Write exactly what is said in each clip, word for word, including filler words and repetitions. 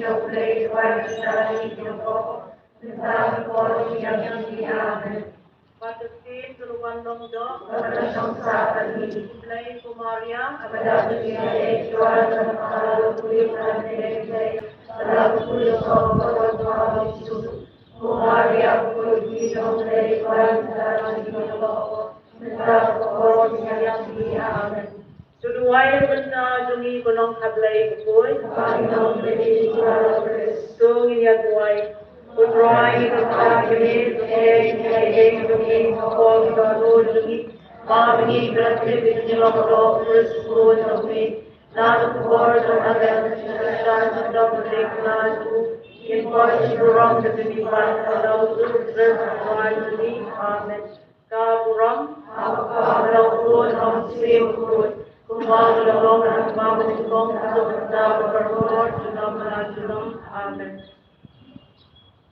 jong U Blei, U Kpa jong ngi, mynta bad naduh mynta. Amen. Ba ka ktien kan wan long doh, bad kan shong sah bad ngi. Khublei ko Maria, kaba dap da ka jingaiei, U Trai u don bad pha, la kyrkhu ïa pha ban pynleit ïa ki kynthei, bad la kyrkhu ïa u kaba ka kyrteng jong pha, U Jisu. Ko Maria, ko Mari jong U Blei, pynban to ïa ngi kiba kordor, mynta bad ka hor jong ka kynduh jong ngi. Amen. To duwai ïa ka bynta jong ngi, ko Nongkha Blei bakhuid. To ngin ïa duwai. Ko Trai, ngi kyrpad ïa me, to peit ïa ka jingaiei jong ngi, ha ka por kaba kordor jong ngi. Ba ngi kyrpad ïa ka jingïarap u Khrist bakhuid jong me. Naduh ka por jong Adam, shisha shisha, shisha shisha, ngin burom ïa me, ba ka dei U Khrist u Trai jong ngi. Amen. Ka burom ha U Kpa, ha U Khun, ha U Mynsiem Bakhuid, kumba ka la long, kumba ka la long, kumba ka la long, kumba ka la long, junom la junom. Amen.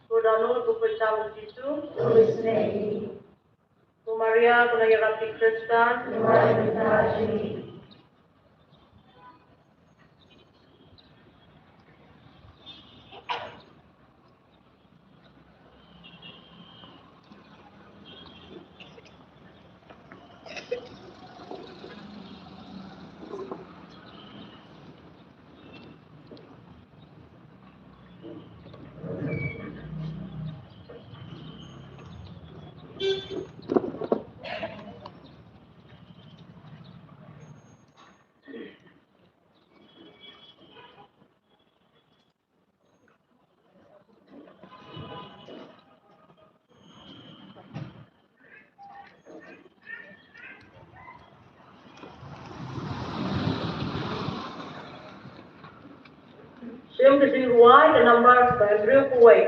Ko Dohnud, ko Kpa jong U Jisu. Ko Maria, ko nongïarap ki Khristan. Shim ka jingrwai ka nambar ba hynriew phew wei.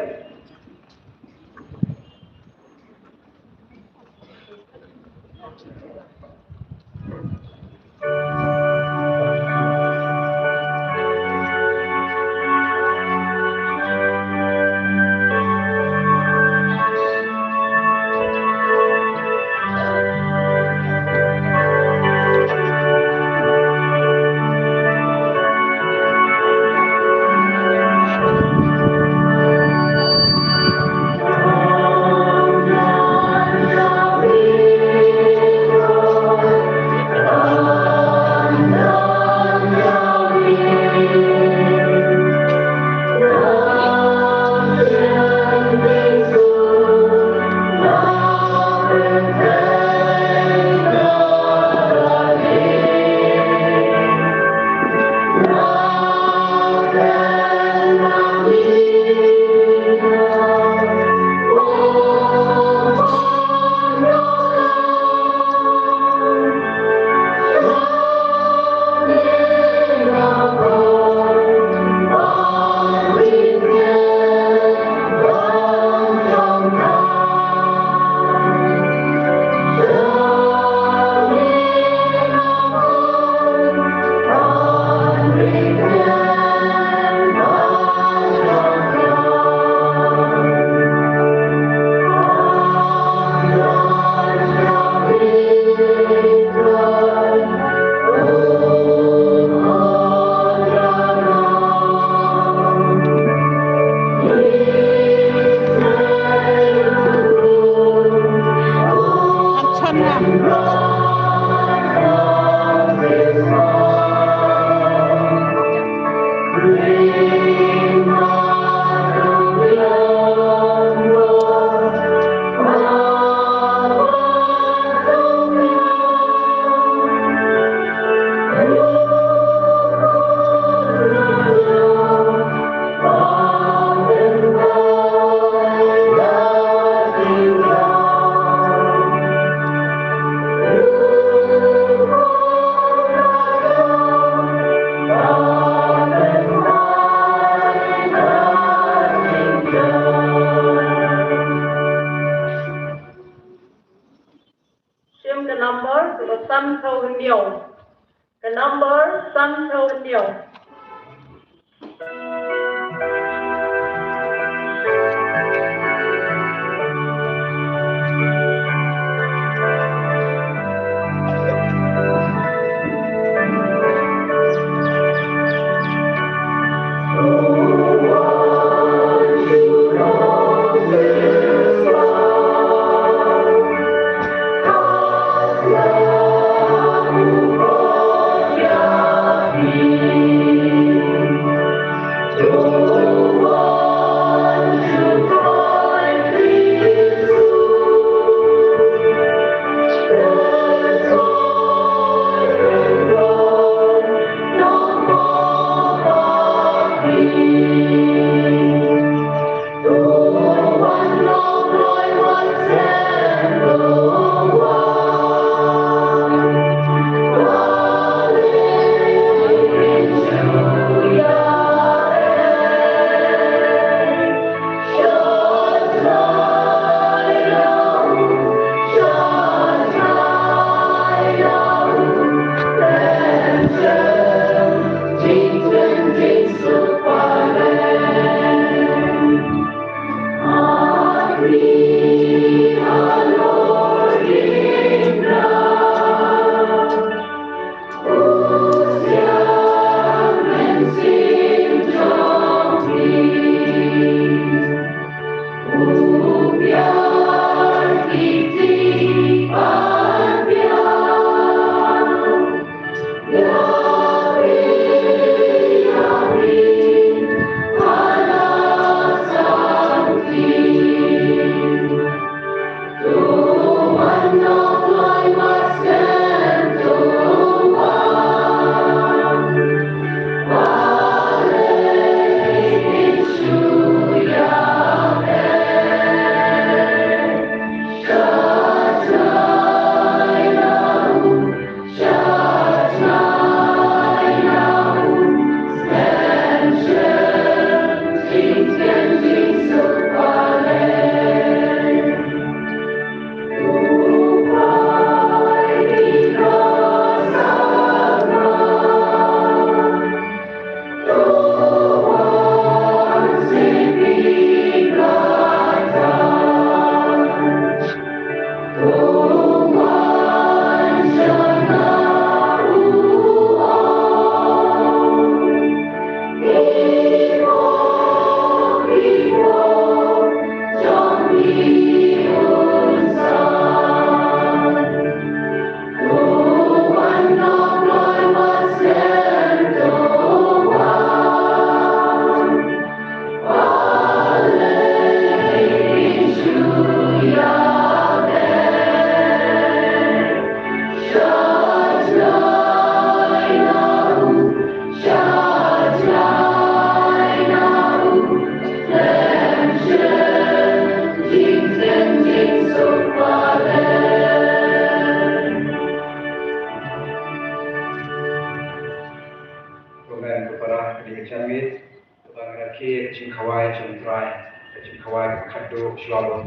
Kane ka janmiet, kaba ngi rakhe ka jingkhawai jong U Trai, ka jingkhawai kaba khatduh shuwa ban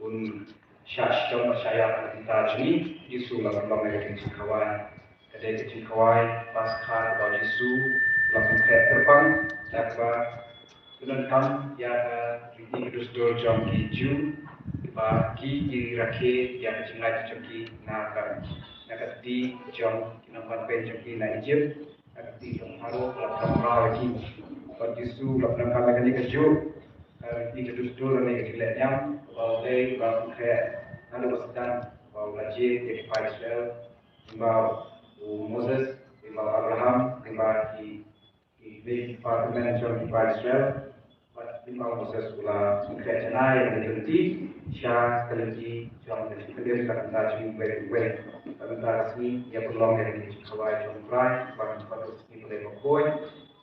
un shah shitom bad shah ïap ha ka bynta jong ngi, Jisu la pynlong ïa ka jingkhawai. Ka dei ka jingkhawai Paskha kaba u Jisu u la pynkhreh kyrpang, da kaba u donkam ïa ka riti ka dustur jong ki Jiw, ba ki ki rakhe ïa ka jinglait jong ki na ka, na ka kti jong ki nongpynbeit jong ki na Ijipt, na ka kti jong Pharaoh, ba la pynmraw ïa ki. Bad u Jisu u la pyndonkam ïa kane kajuh ka riti ka dustur lane ka jinglehniam kaba U Blei u la pynkhreh naduh ba sdang, ba u la jied ïa ki para Israel, lyngba u Moses, lyngba u Abraham, lyngba ki, ki, ki para tymmen jong ki para Israel. Bad lyngba u Moses u la pynkhreh janai ïa ka lynti sha ka lynti jong ka jingpynim ka bynta jong ngi uwei pa uwei. Bad mynta ka sngi ngi ïa pynlong ïa ka jingkhawai jong U Trai, bad mynta ka sngi Blei bakhuid,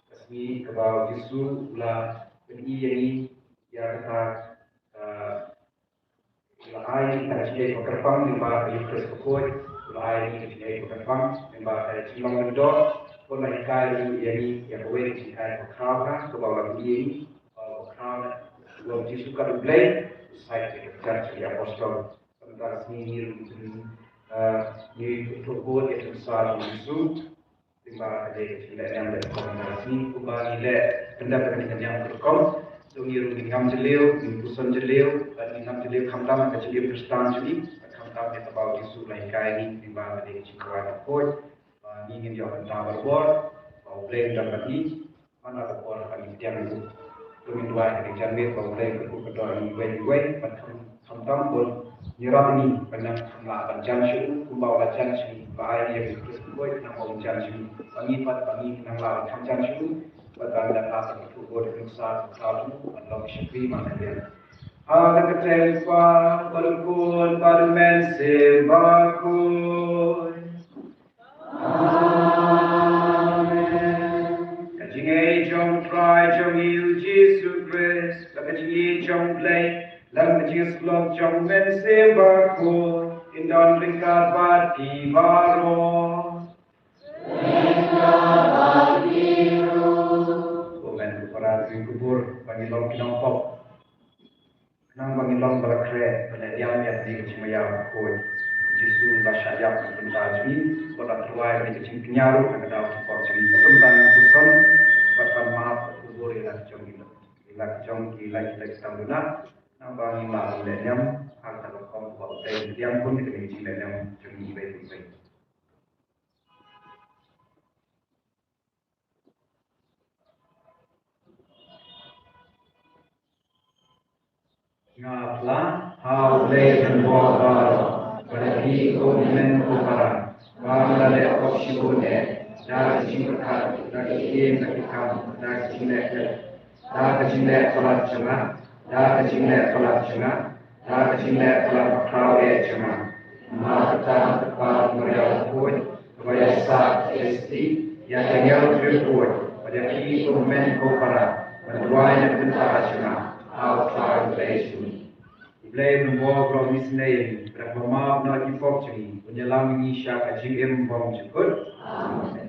ka sngi kaba u Jisu u la pyni ïa ngi ïa kata ka, u la ai ïa ngi ka jingïeit ba kyrpang lyngba ka Eucharist bakhuid, u la ai ïa ngi ka jingïeit ba kyrpang lyngba ka jinglong lyngdoh, bad u la hikai ruh ïa ngi ïa kawei ka jinghikai ba khraw, kaba u la pyni ïa ngi ba u khraw na u Jisu kat U Blei, u sait ïa ka kjat jong ki apostol. Bad mynta ka sngi ngi ruh ngi, eh, ngi ïathuh bud ïa ka nuksa jong u Jisu. Lyngba ka dei ka jinglehniam leh kumba ka sngi, kumba ngi leh pyndep ïa kane ka niam ka rukom. To ngi ruh ngin ngam jylliew, ngin puson jylliew, bad ngin ngam jylliew khamtam ha ka jingim Khristan jong ngi, bad khamtam ïa kaba u Jisu u la hikai ïa ngi lyngba ka dei ka jingkhawai bakhuid. Ba ngi ngin ïoh bynta barabor, ba U Blei un don bad ngi man la ka por ba ngi pdiang ruh. To ngin duwai ha ka janmiet ba U Blei un kyrkhu kyrdoh ïa ngi uwei uwei, bad kham, khamtam bun ngi ïarap ïa ngi ban nang kham lah ban jan sha u kumba u la jan sha ngi, ba ai ïa ngi Khrist bakhuid khnang ba un jan sha ngi, ba ngi pat ba ngi nang lah ban kham jan sha u, bad ban nang lah ban ïathuh bud ïa ka nuksa ka khraw jong u, ban long ki shakri man ka liang. Ha ka kyrteng u Kpa bad u Khun bad u Mynsiem Bakhuid. Amen. Ka jingïeit jong U Trai jong ngi U Jisu Khrist, bad ka jingïeit jong U Blei, bad ka jingïasyllok jong U Mynsiem Bakhuid, kin don ryngkat bad phi baroh. Ryngkat bad phi ruh. Ko hynmen ko para, to ngin kubur ba ngin long ki nongpop. Khnang ba ngin long ba la khreh ban ïaid ïa kane ka jingmaïa bakhuid. Jisu u la shah ïap na ka bynta jong ngi, bad u la tyrwa ïa kane ka jingkñia ruh na ka daw jingpop jong ngi. Kumta ngin puson bad ban map bad kubur ïa la ki jong ngi, ïa la ki jong ki lait lait tam duna. Khnang ba ngin lah ban lehniam ha kata ka rukom kaba U Blei u pdiang bun ïa kane ka jinglehniam jong ngi iwei pa iwei. Nga phla ha U Blei Pynbor baroh, bad ha phi ko hynmen ko para, ba nga la leh pop shibun eh, da ka jingpyrkhat, da ka ïing, da ka kam, da ka jingleh, da ka jingleh palat jong nga, da ka jingleh palat jong nga, da ka jingleh palat bakhraw eh jong nga. Namar kata, Kpa, Maria Bakhuid, kaba ïaisah, ïaisah ïa ki angel, ki riewkhuid, bad ïa phi ko hynmen ko para, ban duwai na ka bynta jong nga ha U Trai U Blei jong ngi. U Blei un ïa pynbor baroh misnei, bad un ïa map noh ïa ki pop jong ngi, un ïalam ïa ngi sha ka jingim bymjukut. Amen.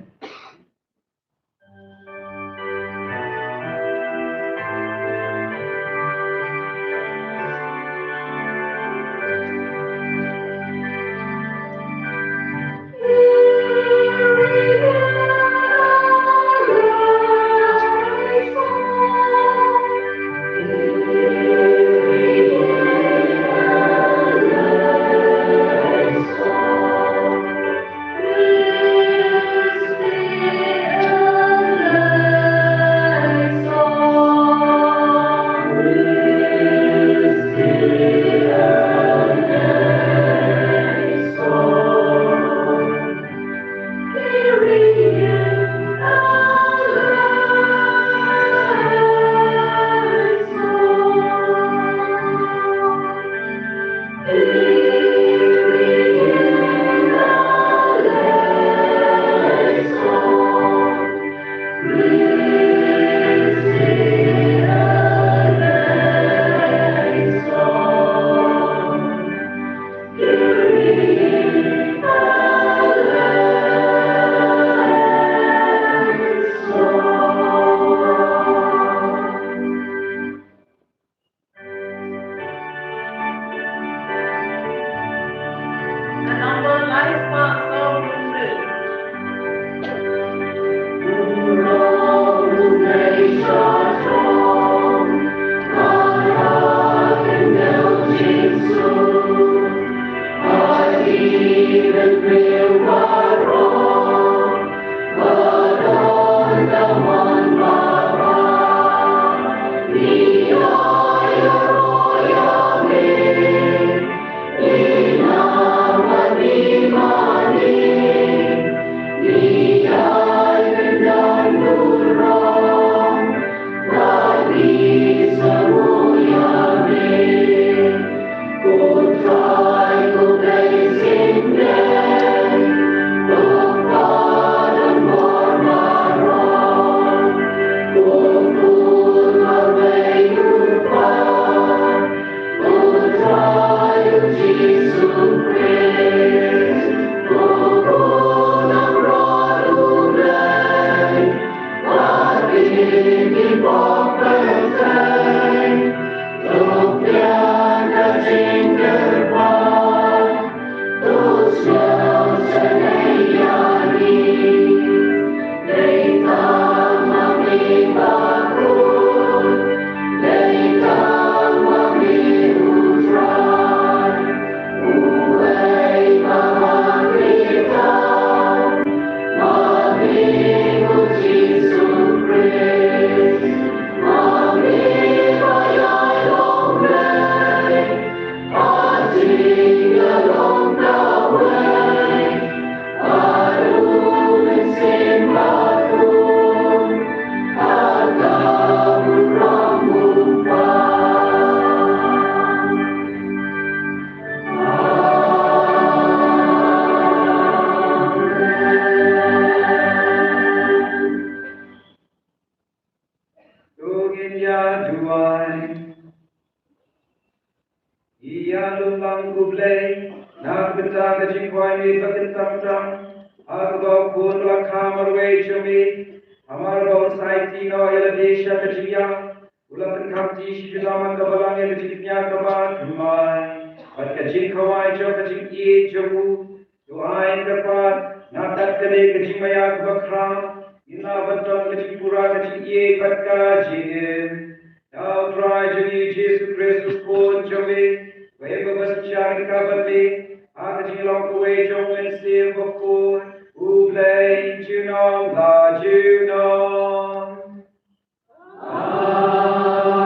To ngin ïa duwai. Ïa lum lang ko Blei, na ka bynta ka jingkhawai miet ba kyntam tam, ha kaba u Khun u la kha marwei jong me, hamar ba un sa aiti noh ïa lade sha ka jingïap, u la pynkham kti shi junom ha ka balang ïa ka jingkñia kaba thymmai bad ka jingkhawai jong ka jingïeit jong u. To ai kyrpad, na kat kane ka jingmaïa kaba khraw, ngin lah ban don ka jingpura ka jingïeit bad ka jingim. Da U Trai jong ngi Jisu Khrist U Khun jong me, uba synshar ryngkat bad me, ha ka jinglong kawei jong U Mynsiem Bakhuid, U Blei junom la junom. Amen.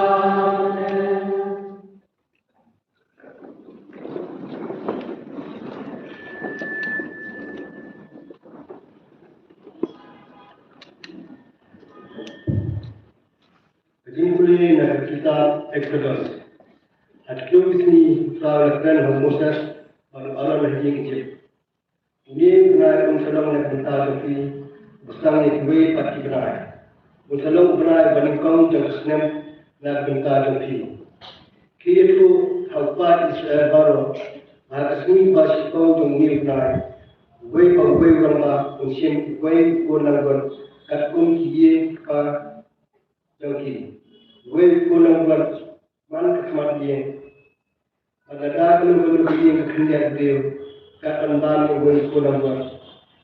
Ka jingpule na ka kitab Eksodos. Ha kito ki sngi U Trai u la kren ha u Moses bad u Aaron ha ïing Ijipt. Une u bnai un sa long na ka bynta jong phi, ba sdang ïa kiwei pat ki bnai. Un sa long u bnai ba nyngkong jong ka snem na ka bynta jong phi. Ki ïathuh ha u paid Israel baroh ba ha ka sngi ba shiphew jong une u bnai, uwei pa uwei u rangbah un shim uwei u khun langbrot katkum ki ïing ki kpa jong ki. Uwei u khun langbrot man ka khmat ïing. Bad lada kano kano ka ïing ka khyndiat briew, kat ban bam ïa uwei u khun langbrot.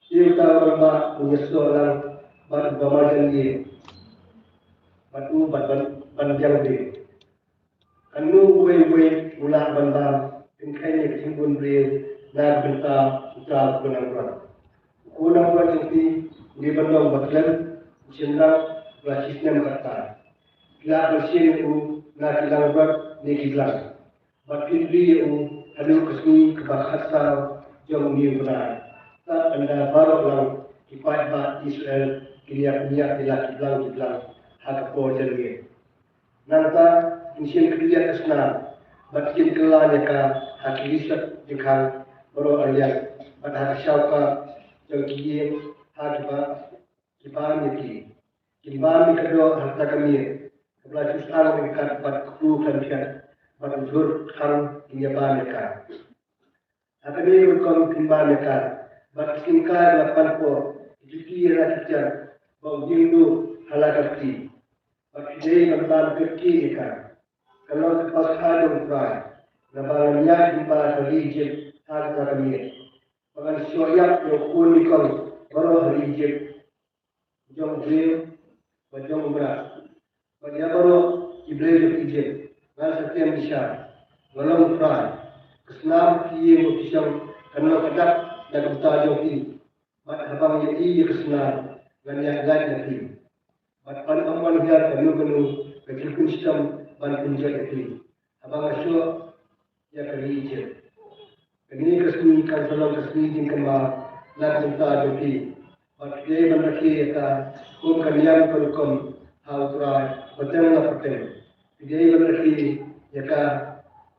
Te uta u rangbah un ïasoh lang bad uba marjan ïing, bad u bad ban, ban biang briew. Kano uwei uwei u lah ban bam kynkheiñ ïa ka jingbun briew na ka bynta uta u khun langbrot. U khun langbrot jong phi u dei ban long uba khlem, u shynrang, uba shisnem kyrpad. Phi lah ban shim ïa u na ki langbrot ne ki blang. Bad phin ri ïa u haduh ka sngi kaba khatsaw jong une u bnai. Tad ynda baroh lang ki paidbah Israel kin ïa pynïap ïa la ki blang ki blang ha ka por janmiet. Nangta kin shim khyndiat ka snam bad kin kylla ïa ka ha ki risot jingkhang baroh arliang bad ha ka shawkap jong ki ïing ha kiba, kiba ïa ki. Kin bam ïa ka doh ha kata ka miet kaba la shu sdang ryngkat bad ka kpu khlem thiat, bad u jhur khang kin ïa bam ïa ka. Ha kane ka rukom kin bam ïa ka bad ka syngkai ba la panpoh, ki juti ïa la ki tiar, bad u diengduh ha la ka kti. Bad phi dei ban bam kyrkieh ïa ka. Ka long ka Paskha jong U Trai, naba ngan ïaid lyngba ka ri Ijipt ha kata ka miet. Bad ngan shoh ïap ïa u khun nyngkong baroh ha ri Ijipt, jong u briew bad jong u mrad, bad ïa baroh ki briew jong Ijipt ngan sa kem bishar. Nga long U Trai. Ka snam ka ïing ba phi shong kan long ka dak na ka bynta jong phi, bad haba nga ïohi ïa ka snam ngan ïaid lait na phi. Bad ym ban hiar kano kano ka jingpynshitom ban pynjot ïa phi haba nga shoh ïa ka ri Ijipt. Kane ka sngi kan sa long ka sngi jingkynmaw na ka bynta jong phi. Bad phi dei ban rakhe ïa ka kum ka niam ka rukom ha U Trai pateng la pateng. Phi dei ban rakhe ïa ka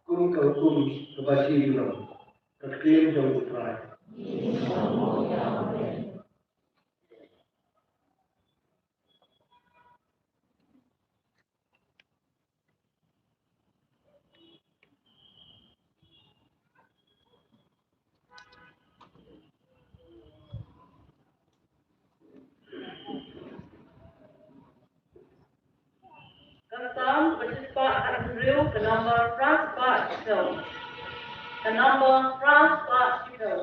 kum ka hukum kaba shi junom. Ka ktien jong U Trai. Ka Salm ba shispah khathynriew, ka number phra spah shiphew. Ka number phra spah shiphew.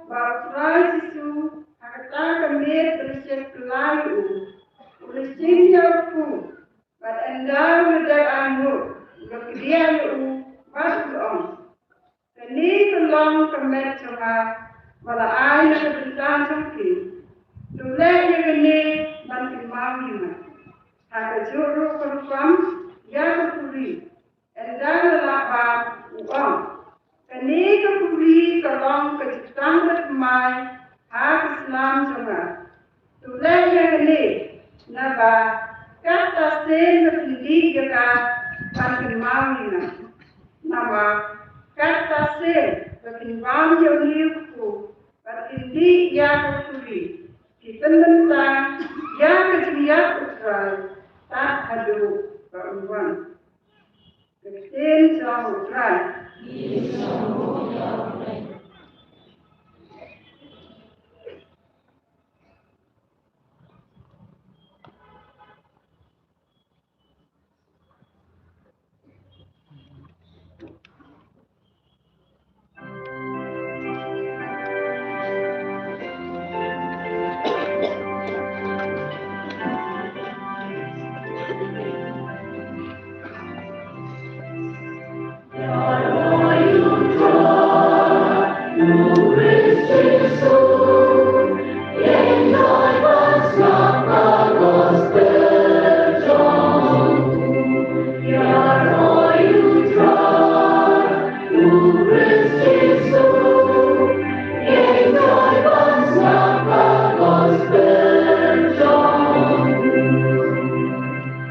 Ba u Trai Jisu, ha kata ka miet ba la shet kylla ïa u, u la shim ïa u kpu, bad ynda u la dep ainguh, u la kdiah ïa u, bad u la ong: Kane ka long ka met jong nga, ba la ai na ka bynta jong phi. To leh ïa kane ban kynmaw ïa nga. Ha kajuh ruh ka rukom ïa ka puri, ynda la lah bam, u ong: Kane ka puri ka long ka jutang bathymmai ha ka snam jong nga. To leh ïa kane, naba katba sien ba phin dih ïa ka, ban kynmaw ïa nga. Namar katba sien ba phin bam ïa une u kpu, bad phin dih ïa ka puri, phi pynbynta ïa ka jingïap u Trai, tad haduh ba un wan. Ka ktien jong u Trai.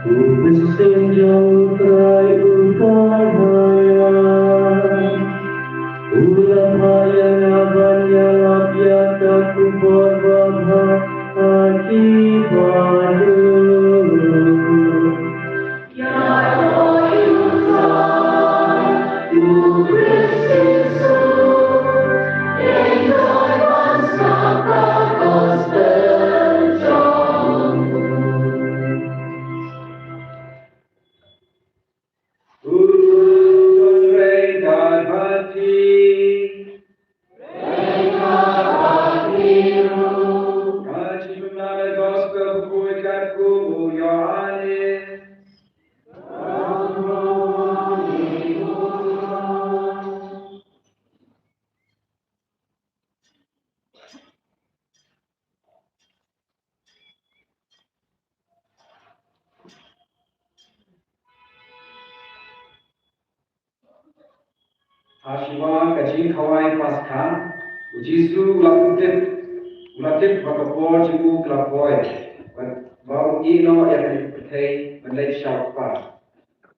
U bseiñ jong U Trai u phai ïa nga. U la phai ïa nga ban ïalap ïa ka khubor babha ha ki baduh. Ha shuwa ka jingkhawai Paskha, u Jisu u la tip, u la tip ba ka por jong u ka la poi, ba, ba un ïeh noh ïa ka pyrthei ban leit sha u Kpa.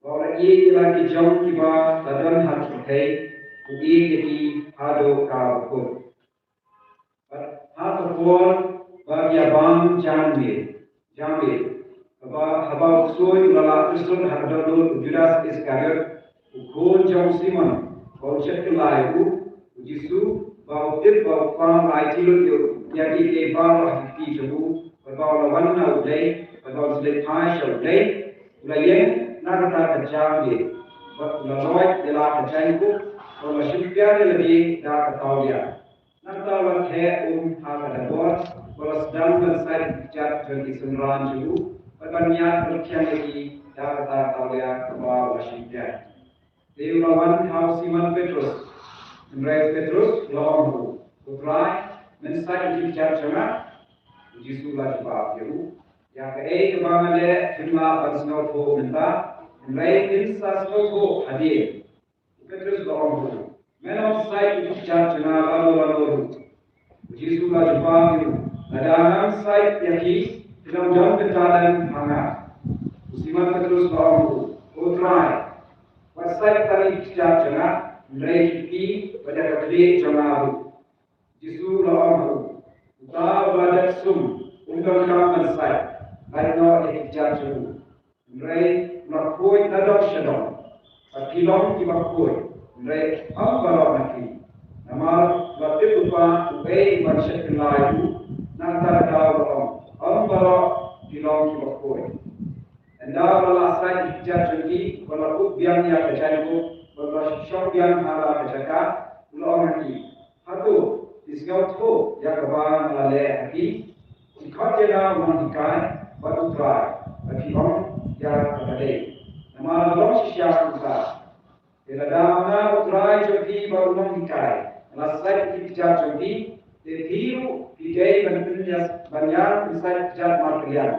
Ba u la ïeit ïa la ki jong kiba la don ha ka pyrthei, u ïeit ïa ki haduh ka bakut. Bad ha ka por ba ki ïa bam janmiet, janmiet, haba, haba u ksuid u la lah pyrshut ha ka dohnud u Judas Iskariot, u khun jong u Simon, ba un shet kylla ïa u, u Jisu, ba u tip ba u Kpa un aiti lut ïa u, ïa ki kiei baroh ha ki kti jong u, bad ba u la wan na U Blei, bad ba un sa leit phai sha U Blei, u la ïeng na kata ka janmiet, bad u la loit ïa la ka jaiñkup, bad u la shim piar ïa lade da ka tawlia. Nangta u la theh um ha ka dabor, bad u la sdang ban sait ïa ki kjat jong ki synran jong u, bad ban ñiad ban khiang ïa ki da kata ka tawlia kaba u la shim piar. Te u la wan ha u Simon Petrus. Hynrei u Petrus u la ong ha u, Ko Trai, men sait ïa ki kjat jong nga? U Jisu u la jubab ïa u, Ïa kaei kaba nga leh phim lah ban sngewthuh mynta, hynrei phin sa sngewthuh hadien. U Petrus u la ong ha u, Men ym sait ïa ki kjat jong nga lano lano ruh. U Jisu u la jubab ïa u, Lada ngam sait ïa ki, phin ym don kyntalem ha nga. U Simon Petrus u la ong ha u, Ko Trai, wat sait tang ïa ki kjat jong nga, hynrei ïa ki kti bad ïa ka khlieh jong nga ruh. Jisu u la ong ha u, Uta uba dep sum, um donkam ban sait, lait noh ïa ki kjat jong u. Hynrei u la khuid na dong sha dong. Bad ki long kiba khuid, hynrei ym baroh na ki. Namar u la tip u Kpa uei uban shet kylla ïa u, nangta kata u la ong, Ym baroh ki long kiba khuid. Ynda u la lah sait ïa ki kjat jong ki, bad u la kup biang ïa ka jaiñkup, bad u la shong biang ha la ka jaka, u la ong ha ki, Hato phi sngewthuh ïa kaba nga la leh ha phi? Phi khot ïa nga u nonghikai bad u Trai, bad phi ong ïa kaba dei. Namar nga long shisha kumta. Te lada nga u Trai jong phi bad u nonghikai nga la sait ïa ki kjat jong phi, te phi ruh phi dei ban pynïas ban ïa pynsait kjat markylliang.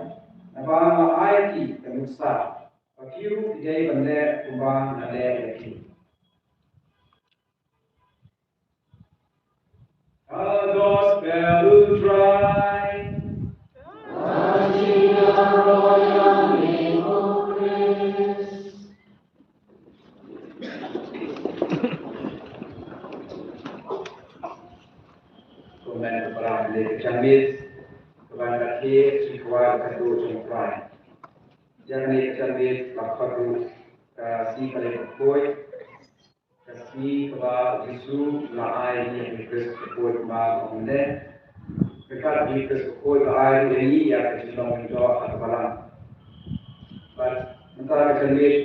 Naba nga la ai ïa phi ka nuksa, ba phi ruh phi dei ban leh kumba nga leh ïa phi. Ka gospel u Trai. Kumne ka para de ka jingmut, ka ban ka thie, shi kwai ka tu jong Trai. Jong ne ka jingmut, ka khot u, ka sngi ka le ka koi, ka sngi kaba Jisu la ai ïa ki Khrist ka koi ma ong ne. Ka ka ki Khrist ka koi ka ai ïa ni ïa ka jinglong ni doh ka balang. Bad mynta ka jingmut,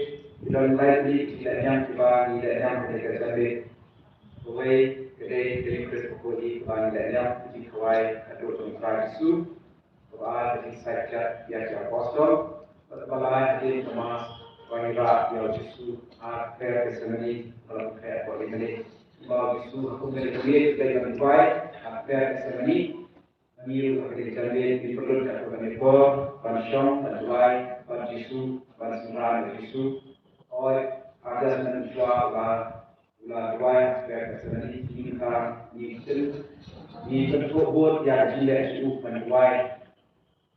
ki don lai ki ki la ñiam kiba ngi la ñiam ka jingmut. Kawei ka dei ka Eucharist ka kawei kaba ngi la ñiam ka jingkhawai ka dei jong Trai Jisu. Kaba ar ka jingsait ïa ki apostol. Bad kaba lai ka dei ka Mass ba ngi rah ïa u Jisu ha kper Gethsemane, ba la kper ko ri mane. Ba u Jisu ha kum ka dei ka dei ka duwai ha kper Gethsemane. Ngi ruh ha kane ka jingmut ngi pynlut ïa kane ka por ban shong ban duwai bad Jisu, ban synran bad Jisu. Oi, arjas man u shuwa ba u la duwai ha kper Gethsemane, ngi ka ngi syn ngi kynthoh bud ïa ka jingleh jong u ban duwai.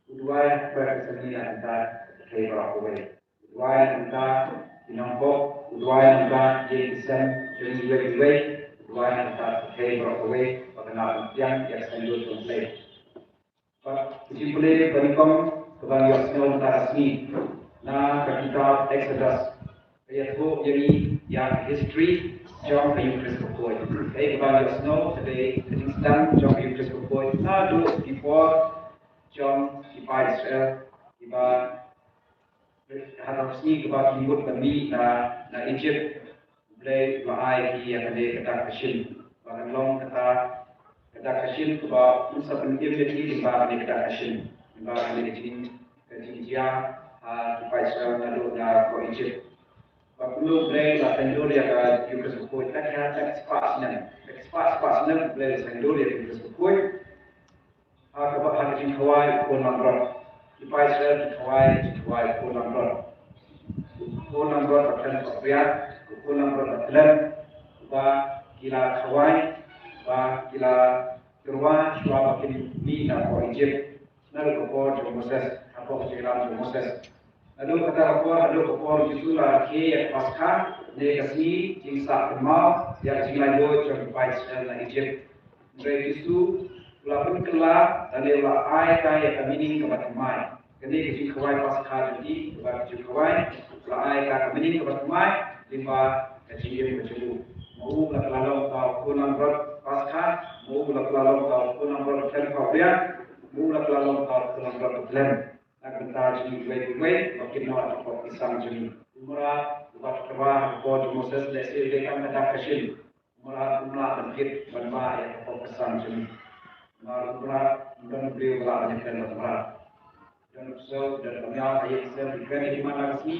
U duwai ha kper Gethsemane la kynta ka pyrthei baroh kawei. U duwai na ka bynta ki nongbok, u duwai na ka bynta ïing ki sem jong ngi iwei pa iwei, u duwai na ka bynta pyrthei baroh kawei, ba kan nang pdiang ïa ka saiñdur jong U Blei. Bad ka jingpule ba nyngkong kaba ngi ïohsngew mynta ka sngi na ka kitab Exodus, ka ïathuh ïa ngi ïa ka history jong ka Eucharist bakhuid. Kaei kaba ngi ïohsngew ka dei ka jingsdang jong ka Eucharist bakhuid naduh ki por jong ki paid Israel kiba ha ka sngi kaba ki mut ban mih na, na Egypt, U Blei u la ai ïa ki ïa kane ka dak ka shin. Ba kan long kata ka dak ka shin kaba un sa pynim ïa ki lyngba kane ka dak ka shin. Lyngba kane ka jing, ka jingjia ha ki paid Israel naduh na pdeng Egypt. Ba kumno U Blei u la saiñdur ïa ka Eucharist bakhuid, da ka, da ka spah snem. Da ka spah, spah snem U Blei u la saiñdur ïa ka Eucharist bakhuid. Ha kaba, ha ka jingkhawai u khun langbrot. Ki paid Israel ki khawai, ki khawai u khun langbrot. U khun langbrot ba khlem khawai, u khun langbrot ba khlem, ba ki la khawai, ba ki la kyrwa shuwa ba kin mih na pdeng Egypt. Naduh ka por jong u Moses, ha ka por jong u Moses. Naduh kata ka por, naduh ka por Jisu la khie ïa ka Paskha, ne ka sngi jingsah kynmaw ïa ka jinglait lut jong ki paid Israel na Egypt. Hynrei Jisu u la pynkylla, lane u la ai ïa ka meaning kaba thymmai. Kane ka jingkhawai Paskha jong ki, kaba ka jingkhawai, u la ai ïa ka meaning kaba thymmai lyngba ka jingim ka jong u. Ma u la kylla long uta u khun langbrot Paskha, ma u la kylla long uta u khun langbrot khlem khawai, ma u la kylla long uta u khun langbrot khlem. Na ka bynta jong ngi kiwei kiwei ba kin noh ïa ka pop ka sam jong ngi. U mrad uba kyrwa ha ka por jong u Moses lehse u dei tang ka dak ka shin. U mrad um lah ban kit ban bah ïa ka pop ka sam jong ngi. Namar u mrad um don briew ba lah ban ïakren bad u mrad. Don u ksew, don ka miaw ha ïing ha sem, ïakren ïa ki man la ka sngi.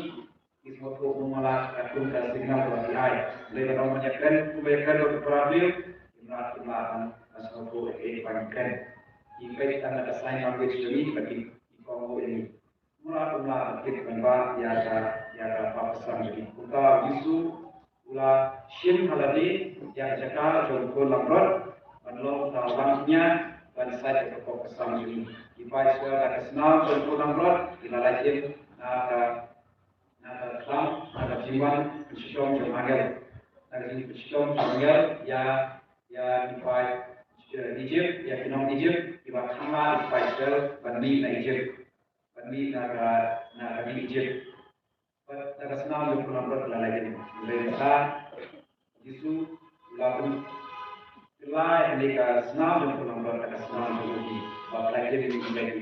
Ki sngewthuh u mrad katkum ka signal ba ki ai. Lei ba dang ban ïakren, kumba ïakren bad u para briew, u mrad um lah ban sngewthuh ïa kaei kaba ngi kren. Ki peit tang na ka sign language jong ngi ba ki, ki kohnguh ïa ngi. U mrad um lah ban kit ban bah ïa ka, ïa ka pop ka sam jong ngi. Kumta u Jisu u la shim ha lade ïa ka jaka jong u khun langbrot ban long uta u langkñia ban sait ïa ka pop ka sam jong ngi. Ki paid Israel da ka snam jong u khun langbrot ki la lait im na ka, na ka khlam, na ka jingwan pynshitom jong u angel. Na ka jingwan pynshitom jong u angel ïa, ïa ki paid, eh, Egypt, ïa ki nong Egypt kiba tang la ki paid Israel ban mih na Egypt. Ban mih na ka, na ka ri Egypt. Bad na ka snam jong u khun langbrot la lait im. Hynrei mynta Jisu u la pynkylla ïa kane ka snam jong u khun langbrot da ka snam jong u khun langbrot ba la lait im ïa ki.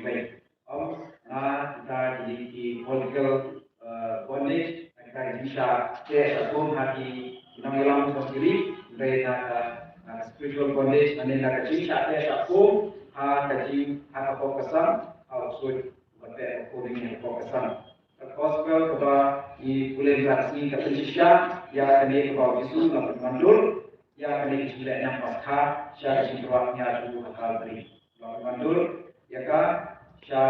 Ym na kita ki, ki political, eh, bondage, na kita ki jingshah teh shah kum ha ki, ki nongïalam jong ki ri, hynrei na ka, na spiritual bondage, lane na ka jingshah teh shah kum ha ka jing, ha ka pop ka sam, ha u ksuid uba teh u kum ïa ka pop ka sam. Ka gospel kaba ngi pule mynta ka sngi ka pynshisha ïa kane kaba u Jisu u la pynwandur ïa kane ka jingleh ñiam Paskha sha ka jingtyrwa nia jong u ha Kalbari. U la pynwandur ïa ka sha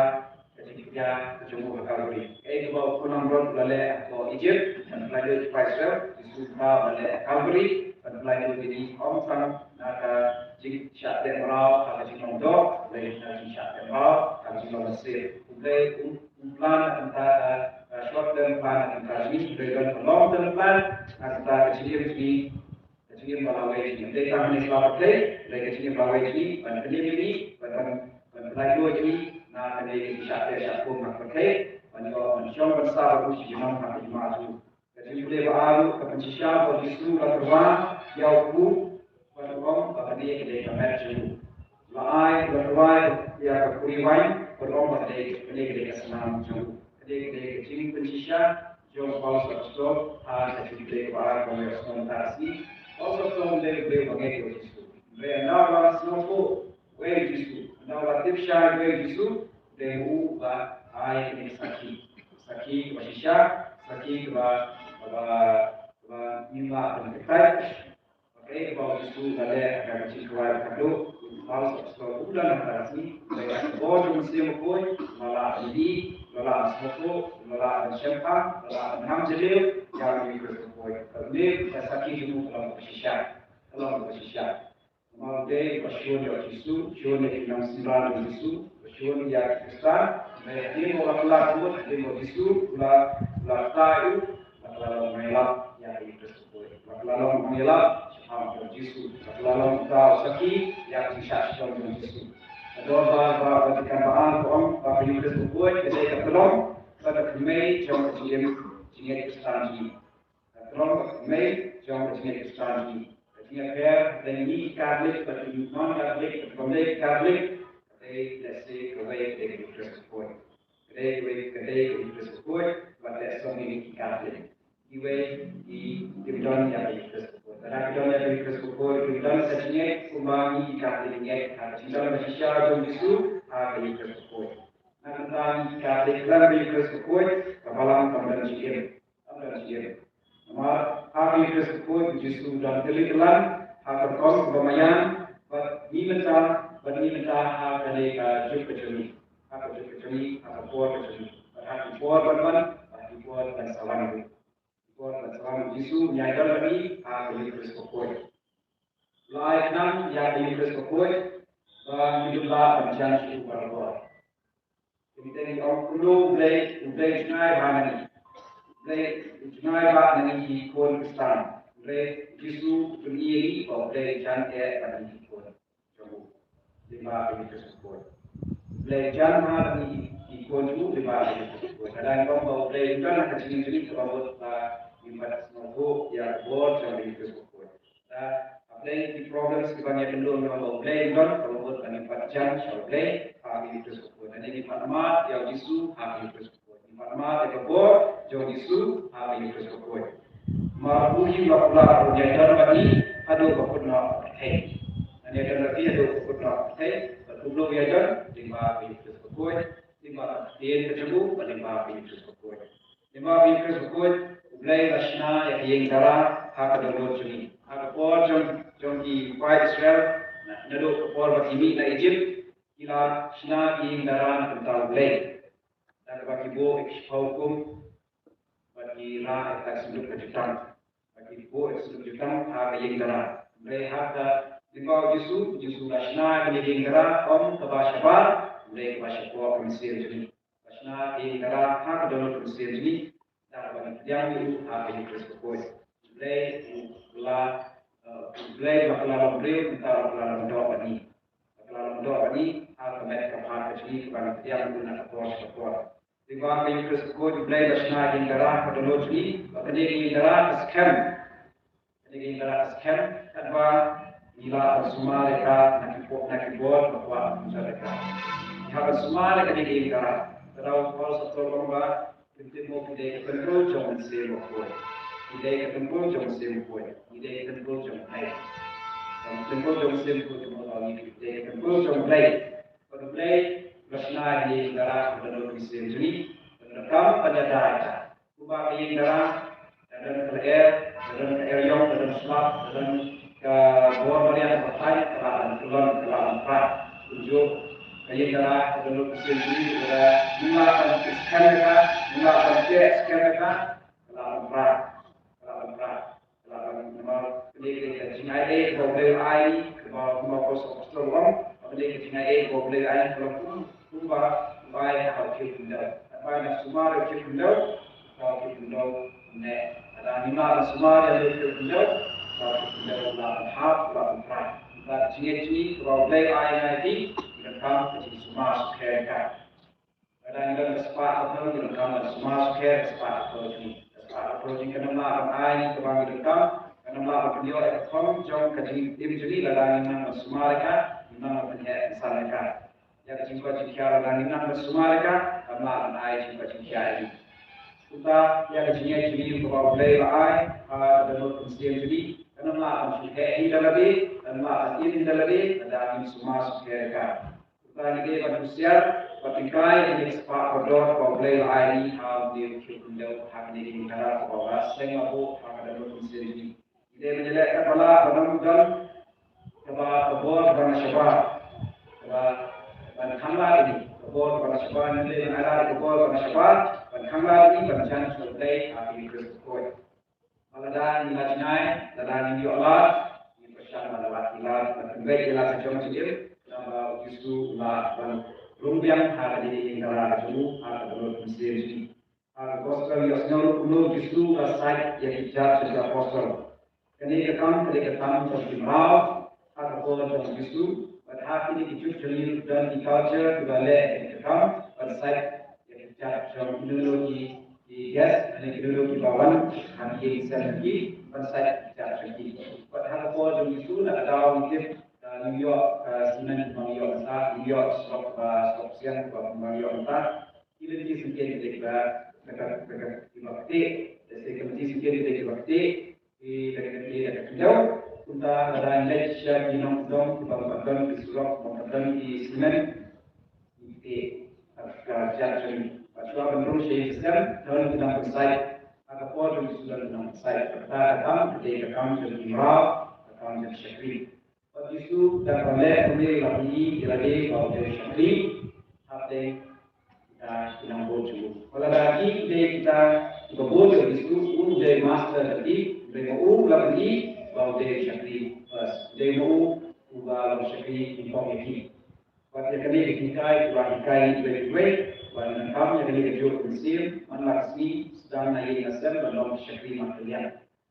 ka jingpynïaid ka jong u ha Kalbari. Kaei kaba u khun langbrot u la leh ha Ijipt ban pynlait lut ïa ki Israel, u Jisu mynta u la leh ha Kalbari ban pynlait lut ïa ngi, ym tang na ka jingshah teh mraw ha ka jinglong doh, hynrei na ka jingshah teh mraw ha ka jinglong mynsiem. U Blei um, um plan na ka bynta, eh, short term plan na ka bynta jong ngi, hynrei don ka long term plan na ka bynta ka jingim jong ngi, ka jingim ba la wei jong ngi. Ym dei tang ha kane ka pyrthei, hynrei ka jingim ba la wei jong ngi, ban pynim ïa ngi, ban, ban, ban pynlait lut ïa ngi na kane ka jingshah teh shah kum ha ka pyrthei, ban ïoh ban shong ban sah bad u shi junom ha ka hima jong u. Ka jingpule ba ar ruh ka pynshisha ba u Jisu u la tyrwa ïa u kpu bad u ong ba kane ka dei ka met jong u. U la ai, u la tyrwa ïa ka kuri waiñ bad u ong ba kane, kane ka dei ka snam jong u. Kane ka dei ka jingpynshisha jong u Paulus Apostol ha ka jingpule ba ar kaba ngi ïohsngew mynta ka sngi. Paulus Apostol u dei u briew ba ngeit ïa u Jisu. Hynrei ynda u la sngewthuh uwei u Jisu, ynda u la tip shai uwei u Jisu, u dei u ba ai kane ka sakhi. Sakhi kaba shisha, sakhi kaba, kaba, kaba ngim lah ban kyntait. Ba kaei kaba u Jisu u la leh ha ka jingkhawai ba khatduh, u Paulus Apostol u la, na ka sngi, hynrei ka bor jong u Mynsiem Bakhuid u la lah ban ïohi, u la lah ban sngewthuh, u la lah ban shemphang, u la lah ban ngam jylliew ïa u Khrist Bakhuid. Ka leh ka sakhi jong u ka long kaba shisha, ka long kaba shisha. Namar u dei uba shun ïa u Jisu, shun ïa ki nongsynran jong u Jisu, uba shun ïa ki Khristan. Hynrei hadien ba u la kylla jingmut, hadien ba u Jisu u la, u la ktah ïa u, u la kylla long nongïalap ïa ka Eucharist Bakhuid. U la kylla long nongïalap shaphang u Jisu. U la kylla long uta u sakhi ïa ka jingshah shitom jong u Jisu. Ka dorbar ba Vatican ba ar ka ong ba ka Eucharist Bakhuid ka dei ka tyllong bad ka kmie jong ka jingim jingngeit Khristan jong ngi. Ka tyllong bad ka kmie jong ka jingngeit Khristan jong ngi. Ka jingïapher hapdeng ngi ki Katholik bad ki non-Katholik, bad ki bym dei ki Katholik, ka dei lehse kawei, ka dei ka Eucharist Bakhuid. Ka dei kawei, ka dei ka Eucharist Bakhuid, bad lehse ngi ki Katholik, kiwei ki, kim don ïa ka Eucharist Bakhuid. Lada ki don ïa ka Eucharist Bakhuid, kim don ka jingngeit kumba ngi ki Katholik ngi ngeit ha ka jingdon ba shisha jong u Jisu ha ka Eucharist Bakhuid. Na ka bynta ngi ki Katholik, khlem ka Eucharist Bakhuid, ka Balang kam don jingim. Kam don jingim. Namar ha ka Eucharist Bakhuid u Jisu u don tylli tyllan ha ka rukom kaba maïan bad ngi mynta, bad ngi mynta ha kane ka juk ka jong ngi, ha ka juk ka jong ngi, ha ka por ka jong ngi, bad ha ki por ban wan, bad ki por ban sa wan ruh. Ki por ban sa wan u Jisu un ïaid don bad ngi ha ka Eucharist Bakhuid. U la ai khnang ïa ka Eucharist Bakhuid ba ngin ym lah ban jan shuh barabor. Te ngi ong kumno U Blei, U Blei u jngai bha na ngi. U Blei u jngai bha na ngi ki khun Khristan. U Blei, u Jisu u pyni ïa ngi ba U Blei u jan eh bad ngi ki khun jong u lyngba ka Eucharist Bakhuid. U Blei u jan bha na ngi ki khun jong u lyngba ka Eucharist Bakhuid. Lada ngi ong ba U Blei u jan ha ka jingim jong ngi, kaba mut ba ngim pat sngewthuh ïa ka bor jong ka Eucharist Bakhuid. Lada hapdeng ki problems kiba ngi ïakynduh ngi ong ba U Blei u don, kaba mut ba ngim pat jan sha U Blei ha ka Eucharist Bakhuid. Lane ngim pat mad ïa u Jisu ha ka Eucharist Bakhuid. Ngim pat mad ïa ka bor jong u Jisu ha ka Eucharist Bakhuid. Namar u hi u la kular ba un ïaid don bad ngi haduh ba kut noh ka pyrthei. Ngan ïaid don bad phi haduh ba kut noh ka pyrthei. Bad kumno u ïaid don? Lyngba ka Eucharist Bakhuid, lyngba ka ktien ka jong u, bad lyngba ka Eucharist Bakhuid. Lyngba ka Eucharist Bakhuid U Blei u la shna ïa ka ïing dara ha ka dohnud jong ngi. Ha ka por jong, jong ki paid Israel, na, naduh ka por ba ki mih na Ijipt, ki la shna ïa ka ïing dara na ka bynta U Blei. Da kaba ki buh ïa ki shiphew hukum bad ki rah ïa ka synduk ka jutang. Bad ki buh ïa ka synduk jutang ha ka ïing dara. Hynrei ha ka, lyngba u Jisu, u Jisu u la shna ïa kane ka ïing dara ym kaba shabar, hynrei kaba shapoh ka mynsiem jong ngi. Ba shna ïa ka ïing dara ha ka dohnud ka mynsiem jong ngi, da kaba ngi pdiang ïa u ha ka Eucharist Bakhuid. U Blei u la, eh, U Blei ba kylla long briew, mynta u kylla long doh bad ngi. Ba kylla long doh bad ngi ha ka met ka phad ka jong ngi kaba ngi pdiang ïa u na ka por sha ka por. Lyngba ka Eucharist Bakhuid U Blei u la shna ïa ka ïing dara ha ka dohnud jong ngi, ba kane ka ïing dara ka skhem. Kane ka ïing dara ka skhem, katba ngi lah ban sumar ïa ka na ki por, na ki bor ba kwah ban jot ïa ka. Ngi hap ban sumar ïa kane ka ïing dara. Te u Paulus u ong ba, kim tip mo phi dei ka templ jong u Mynsiem Bakhuid. Phi dei ka templ jong u Mynsiem Bakhuid. Phi dei ka templ jong U Blei. Ka templ jong u Syiem, ka templ jong u Blei, ka templ jong u Blei. Bad u Blei u la shna ïa ka ïing dara, ka dohnud mynsiem jong ngi. Bad ka kam ban ïada ïa ka. Kumba ka ïing dara, ka don ka lyer, ka don ka eriong, ka don slap, ka don ka bor mariang, ka don ka kyllon, ka don ka pra. Kumjuh ka ïing dara, ka dohnud mynsiem jong ngi, ka don, ngim lah ban skhem ïa ka, ngim lah ban skhem ïa ka, ka don ka pra, ka don ka pra. Namar kane ka dei ka jingai ei kaba U Blei u ai, kaba, kumba u Apostol u ong, kane ka jingai ei kaba U Blei u ai, kaba kum, kumba u ai ha u khiew khyndew. Haba ngi sumar ïa u khiew khyndew, ha u khiew khyndew, ne, lada ngim lah ban sumar ïa u khiew khyndew, ha u khiew khyndew u lah ban hap, u lah ban pra. Ka jingngeit jong ngi kaba U Blei u ai ïa ngi, ngi donkam ka jingsumar sukher ïa ka. Lada ngi don ka spah ka phew, ngi donkam ban sumar sukher ka spah ka phew jong ngi. Ka spah ka phew jong ngi kan ym lah ban ai kaba ngi donkam, kan ym lah ban pynïoh ïa ka thong jong ka jingim jong ngi, lada ngim nang ban sumar ïa ka, ngim nang ban pynheh pynsan ïa ka. Ïa ka jingkoit jingkhiah, lada ngim nang ban sumar ïa ka, kan ym lah ban ai jingkoit jingkhiah ïa ngi. Kumta ïa ka jingngeit jong ngi kaba U Blei u la ai ha ka dohnud mynsiem jong ngi, kan ym lah ban shu heh hi da lade, kan ym lah ban im hi da lade, lada ngim sumar sukher ïa ka. Kumta ngi dei ban husiar bad tyngkai ïa kane ka spah kordor kaba U Blei u la ai ïa ngi ha une u khiew khyndew, ha kane ka ïing dara kaba u la seng la buh ha ka dohnud mynsiem jong ngi. Ngi dei ban ïaleh katba lah ban ym don, kaba, ka bor kaba nga shabar, kaba, ban khanglad ïa ngi, ka bor kaba nga shabar, ngi dei ban ailad ïa ka bor kaba nga shabar ban khanglad ïa ngi ban jan sha U Blei ha kane ka por. Bad lada ngi la jngai, lada ngim ïoh lad, ngin pyrshang ban lad, ngi lad ban pynbeit ïa la ka jong ka jingim, namar ba u Jisu u la ban rung biang ha kane ka ïing dara ka jong u, ha ka dohnud mynsiem jong ngi. Ha ka gospel ngi ïohsngew ruh kumno u Jisu u la sait ïa ki kjat jong ki apostol. Kane ka kam ka dei ka kam jong ki mraw, ha ka por jong u Jisu, bad ha kine ki juk jong ngi ruh don ki culture kiba leh ïa kane ka kam ban sait ïa ki kjat jong kino kino ki, ki guest, lane kino kino kiba wan ha ki ïing sem jong ki, ban sait ïa ki kjat jong ki. Bad ha ka por jong u Jisu, na ka daw ngi tip, ka New York, ka simen ba ngi ïoh mynta, New York, surok ba, surok siang ba ngi ïoh mynta. Ki lynti syngkien ki dei kiba, kiba, kiba, kiba ktieh, lehse ki lynti syngkien ki dei kiba ktieh, ki dei kiba ktieh, kiba ktieh. Kumta lada ngi leit sha ki nongkyndong kiba ym pat don ki surok, ym pat don ki simen, ki ktieh, ka, ka jait jong ngi. Bad shuwa ban rung sha ïing sha sem, don ki nongpynsait. Ha ka por jong u Jisu don ki nongpynsait. Kata ka kam ka dei ka kam jong ki mraw, ka kam jong ki shakri. Bad u Jisu da kaba leh kumne u la pyni ïa lade ba u dei u shakri hapdeng kita ki nongbud jong u. Wat lada ki dei kita kiba bud ïa u Jisu, u dei master jong ki, hynrei ma u u la pyni ba u dei u shakri first. U dei ma u uba long shakri nyngkong ïa ki. Bad ïa kane ka jinghikai ka hikai ïa ngi kiwei kiwei ba ngin donkam ïa kane kajuh ka mynsiem, man la ka sngi sdang na ïing na sem ban long ki shakri markylliang.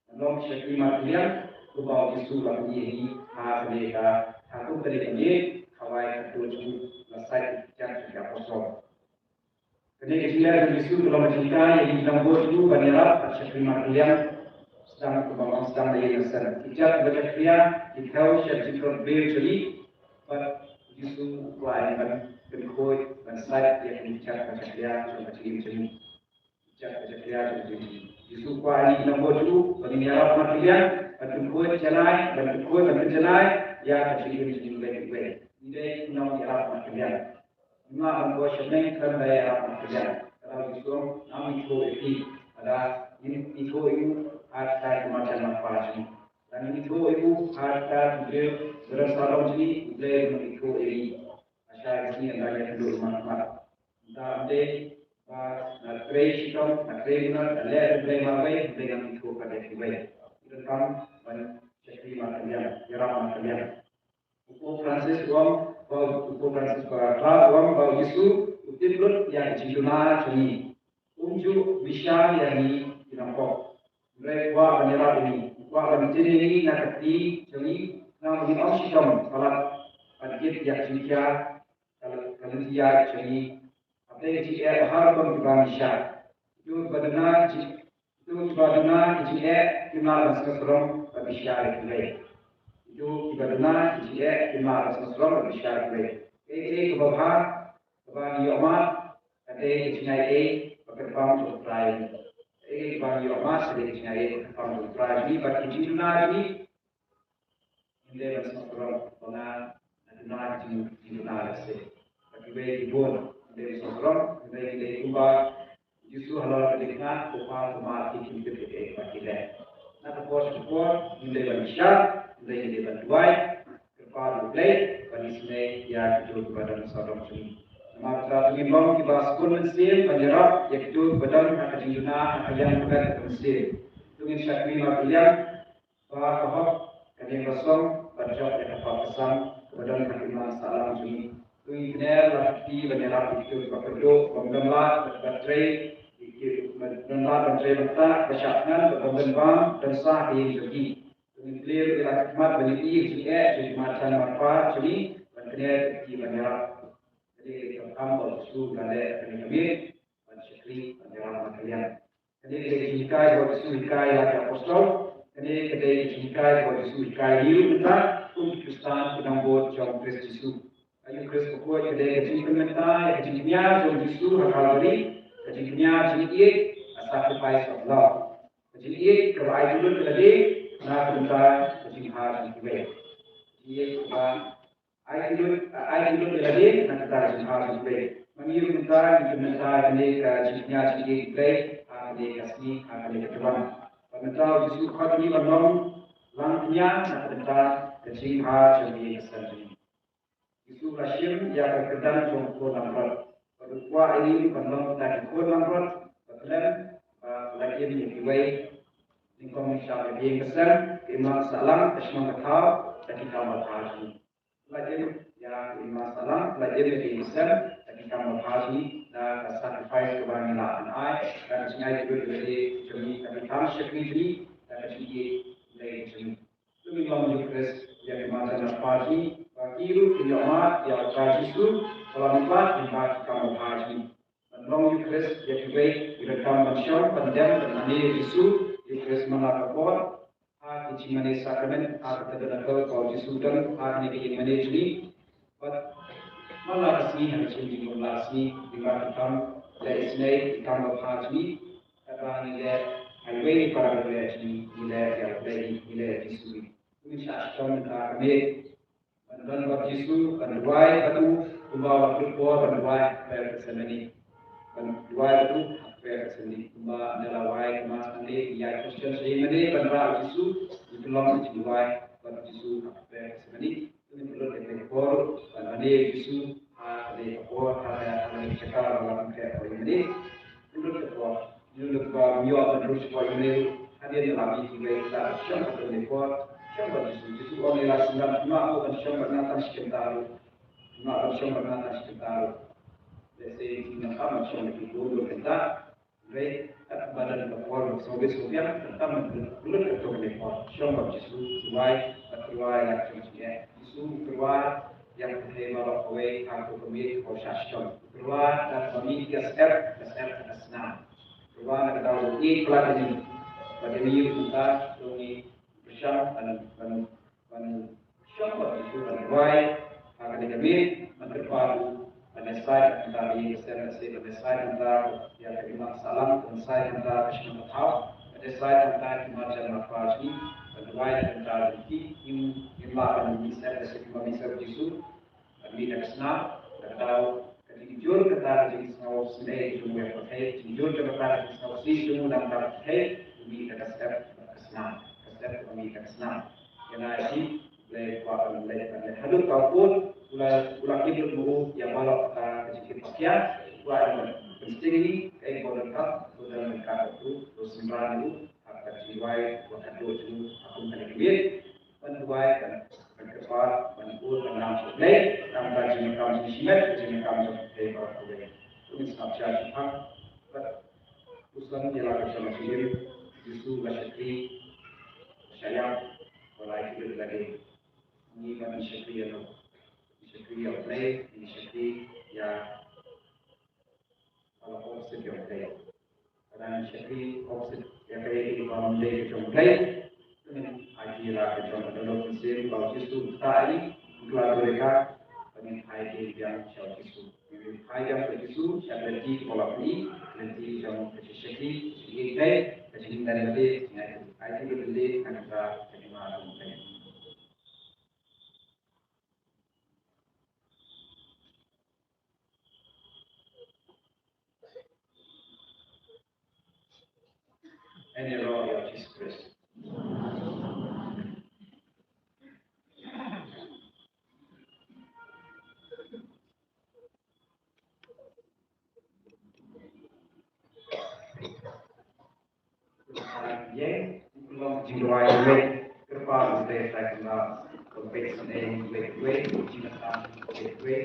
Ban long ki shakri markylliang, kumba u Jisu u la pyni ïa ngi ha kane ka, ha kum kane ka miej, kawei ka dur jong u, la sait ïa ki kjat jong ki apostol. Kane ka jingleh jong u Jisu ka long ka jinghikai ïa ngi ki nongbud jong u ban ïarap bad shakri markylliang, sdang kumba ong sdang na ïing na sem. Ki kjat kiba jakhlia ki thew sha ka jingtlot briew jong ngi, bad u Jisu u kwah ïa ngi ban pynkhuid, ban sait ïa kine ki kjat kiba jakhlia jong ka jingim jong ngi. Ki kjat kiba jakhlia jong ka jingim jong ngi. U Jisu u kwah ïa ngi ki nongbud jong u ban ïarap markylliang, ban pynkhuid janai, ban pynkhuid, ban pynjanai ïa ka jingim jong ngi kiwei kiwei. Ngi dei ki nongïarap markylliang. Ngim lah ban poi sha bneng khlem da ïarap markylliang. Ka daw u Jisu u ong, ngam ithuh ïa phi. Lada ngim ithuh ïa u ha kita ki marjan marpa jong ngi, lada ngim ithuh ïa u ha kita ki briew ba don sawdong jong ngi, U Blei un ithuh ïa ngi. Lashai ka sngi yn dang ïakynduh mat mat. Mynta ym dei ba nga trei shitom, nga trei minot, nga leh ïa U Blei marwei, U Blei un ithuh pat ïa kiwei. Ngi donkam ban shakri markylliang, ïarap markylliang. U Pope Francis u ong ba, u Pope Francis ba khlad u ong ba u Jisu u tip lut ïa ka jingduna jong ngi. Um ju bishar ïa ngi ki nongpop. Hynrei u kwah ban ïarap ïa ngi. U kwah ban ktien ïa ngi na ka kti jong ngi, khnang ba ngin ym shitom palat ban kit ïa ka jingkhia, ka, ka lynti ïaid jong ngi. Hapdeng ka jingeh ba har rukom kiba ngi shah. Kito kiba duna ki jing, kito kiba duna ki jingeh kim lah ban sngewsarong ban bishar ïa kiwei. Kito kiba duna ki jingeh kim lah ban sngewsarong ban bishar ïa kiwei. Kaei kaei kaba bha kaba ngi ïoh mad ka dei ka jingai ei ba kyrpang jong U Trai. Kaei kaba ngi ïoh mad ka dei ka jingai ei ba kyrpang jong U Trai. Ngi bad ki jingduna jong ngi Ngi dei ban sngewthuh ba nga na duna ka jing, jingduna lehse. Ba kiwei ki bun ngi dei ban sngewthuh, ngi dei, ngi dei kumba Jisu halor ka diengphna, ko Pa, ko Ma, ki, kim tip ïa kaei kaba ki leh. Na ka por sha ka por ngi dei ban ïashad, ngi dei, ngi dei ban duwai, kyrpad ïa U Blei ban isynei ïa kito kiba don sawdong jong ngi. Namar kata to ngin long kiba sngewbha mynsiem ban ïarap ïa kito kiba don ha ka jingduna, ha ka liang ka met ka mynsiem. To ngin shakri markylliang ba ka hok, ka niam ka song, ban jop ïa ka pop ka sam kaba don ha ka imlang sahlang jong ngi. To ngin kner la ka kti ban ïarap ïa kito kiba kyrduh, bym don lad ban trei, ki, ki, bym don lad ban trei, ban ktah, ba shah thngan, bad bym don bam don sah ha ka ïing jong ki. To ngin plie ïa la ka khmat ban ïohi ïa ka jingeh jong ki mar jan mar kpa jong ngi, ban kner ka kti ban ïarap. Ka dei ka kam ba U Jisu u la leh ha kane ka miet, ban shakri, ban ïarap markylliang. Kane ka dei ka jinghikai kaba U Jisu u hikai ïa ki apostol. Kane ka dei ka jinghikai kaba U Jisu u hikai ïa ngi ruh mynta, kum ki Khristan, ki nongbud jong U Khrist Jisu. Ka Eucharist bakhuid ka dei ka jingpynmynta ïa ka jingkñia jong U Jisu ha Calvary, ka jingkñia, jingïeit, a sacrifice of love. Ka jingïeit kaba aiti lut ïa lade na ka bynta ka jingbha jong kiwei. Ka jingïeit kaba aiti lut, aiti lut ïa lade na ka bynta ka jingbha jong kiwei. Ma ngi ruh mynta ngi pynmynta ïa kane ka jingkñia jingïeit U Blei ha kane ka sngi, ha kane ka tymmen. Bad mynta U Jisu u khot ïa ngi ban long langkñia na ka bynta ka jingbha jong ka ïing ka sem jong ngi. Jisu u la shim ïa ka kyrdan jong u khun langbrot. Bad u kwah ïa ngi ban long kita ki khun langbrot ba khlem, ba la im ïa kiwei, nyngkong nyngshap ïa ka ïing ka sem, ka imlang sahlang, ka shnong ka thaw, da ki kam babha jong ngi. La im ïa ka imlang sahlang, la im ïa ka ïing ka sem, da ki kam babha jong ngi, da ka sacrifice kaba ngi lah ban ai, da ka jingaiti lut ïa lade jong ngi, da ki kam shakri jong ngi, da ka jingïeit jong ngi. To ngin long Eucharist ïa ki mar jan mar kpa jong ngi, ba ki ruh kin ïohmad ïa U Trai Jisu, ba la mihpat lyngba ki kam babha jong ngi. Ban long Eucharist ïa kiwei, ngi donkam ban shong, ban dem, ban mane ïa U Jisu, Eucharist man la ka por, ha ki jingmane sakrament, ha ka tabernacle kaba U Jisu u don ha kane ka ïingmane jong ngi. Bad man la ka sngi ha ka jingim jong ngi, man la ka sngi, lyngba ki kam leh isynei, ki kam babha jong ngi, kaba ngi leh ha iwei i para bangeit jong ngi, ngi leh ïa U Blei, ngi leh ïa U Jisu. Ngin shah shitom mynta ka miet ban don bad U Jisu, ban duwai bad u kumba u la pyndonkam, ban duwai ha kper Gethsemane. Ban duwai bad u ha kper Gethsemane, kumba ngi la wai, kumba ngi ïa question sha ïingmane ban rah U Jisu, ngi pynlong ka jingduwai bad U Jisu ha kper Gethsemane. Ngin pynlut ïa ka por ban mane ïa U Jisu ha kane ka por, ha kane ka jaka ba la pynkhreh ha ïingmane. Pynlut ïa ka por. Ïa u ba ym ïoh ban rung shapoh ïingmane ruh, hadien ba la mih kiwei, la shong ha kane ka por, shong bad U Jisu. U Jisu u ong ïa la synran, kumno ban shong bad nga tang shi kynta ruh. Kumno ban shong bad nga tang shi kynta ruh. Lehse ngim donkam ban shong da ki bun bun kynta. Hynrei katba don ka por ba sngewbha sngewbiang, donkam ban pynlut katto katne por. Shong bad U Jisu, duwai, bad tyrwa ïa la ka jong ka jingeh. U Jisu u tyrwa ïa ka pyrthei baroh kawei ha kato ka miet kaba u shah shitom. U tyrwa da kaba mih ïa ka syep, ka syep ka snam. Tyrwa na ka daw ba u ïeit palat ïa ngi. Bad ïa ngi ruh mynta to ngin pyrshang ban, ban, ban shong bad U Jisu, ban duwai ha kane ka miet, ban kyrpad ïa u, ban ïasaid na ka bynta ka ïing ka sem, lehse ban ïasaid na ka bynta ïa ka imlang sahlang, ban ïasaid na ka bynta ka shnong ka thaw, ban ïasaid na ka bynta ki mar jan mar kpa jong ngi, ban duwai na ka bynta jong ki, ngim, ngim lah ban mih syep, lehse kumba mih syep U Jisu. Ban mih da ka snam, da ka daw ka jingjur kata ka jingsngewsynei jong u ïa ka pyrthei, ka jingjur jong kata ka jingsngewsynei jong u na ka pyrthei, u mih da ka syep bad ka snam, ka syep ka mih da ka snam. Ïa la ïa ki, U Blei u kwah ban leit, ban leit haduh ka kut, u la, u la kit lut ma u ïa baroh kata ka jingkit ba khiah, u kwah ban pynsting ïa ngi, kaei kaba donkam, to don ryngkat bad u, to synran ïa u ha ka jingduwai ba khatduh jong u ha kum kane ka miet. Ban duwai, ban, ban kyrpad, ban bud, ban lam sha U Blei, namar ka jingdonkam jong ngi shimet, ka jingdonkam jong phi baroh kawei. To ngin sngap jar shiphang bad pyrshang ïa la ka jong ka jingim. Jisu u la shakri, u la shah ïap, u la aiti lut ïa lade. Ngi pat ngin shakri ïano? Ngin shakri ïa U Blei, ngin shakri ïa, ba la opposite ïa U Blei? Lada ngin shakri opposite ïa kaei kaei kaba ym dei ka jong U Blei, to ngin aiti ïa la ka jong ka dohnud mynsiem ba U Jisu u ktah ïa ngi, u khlad u reka, ba ngin phai biang sha U Jisu. Ngin phai biang sha U Jisu sha ka lynti kaba la pyni, ka lynti jong ka jingshakri, ka jingïeit, ka jingïeit lade, ka jingïeit, aiti lut lade na ka bynta ka jingma jong U Blei. Kyrpad ïa U Blei Trai Kynrad, ba peit ïa ngi uwei pa uwei, jingïalang uwei pa uwei.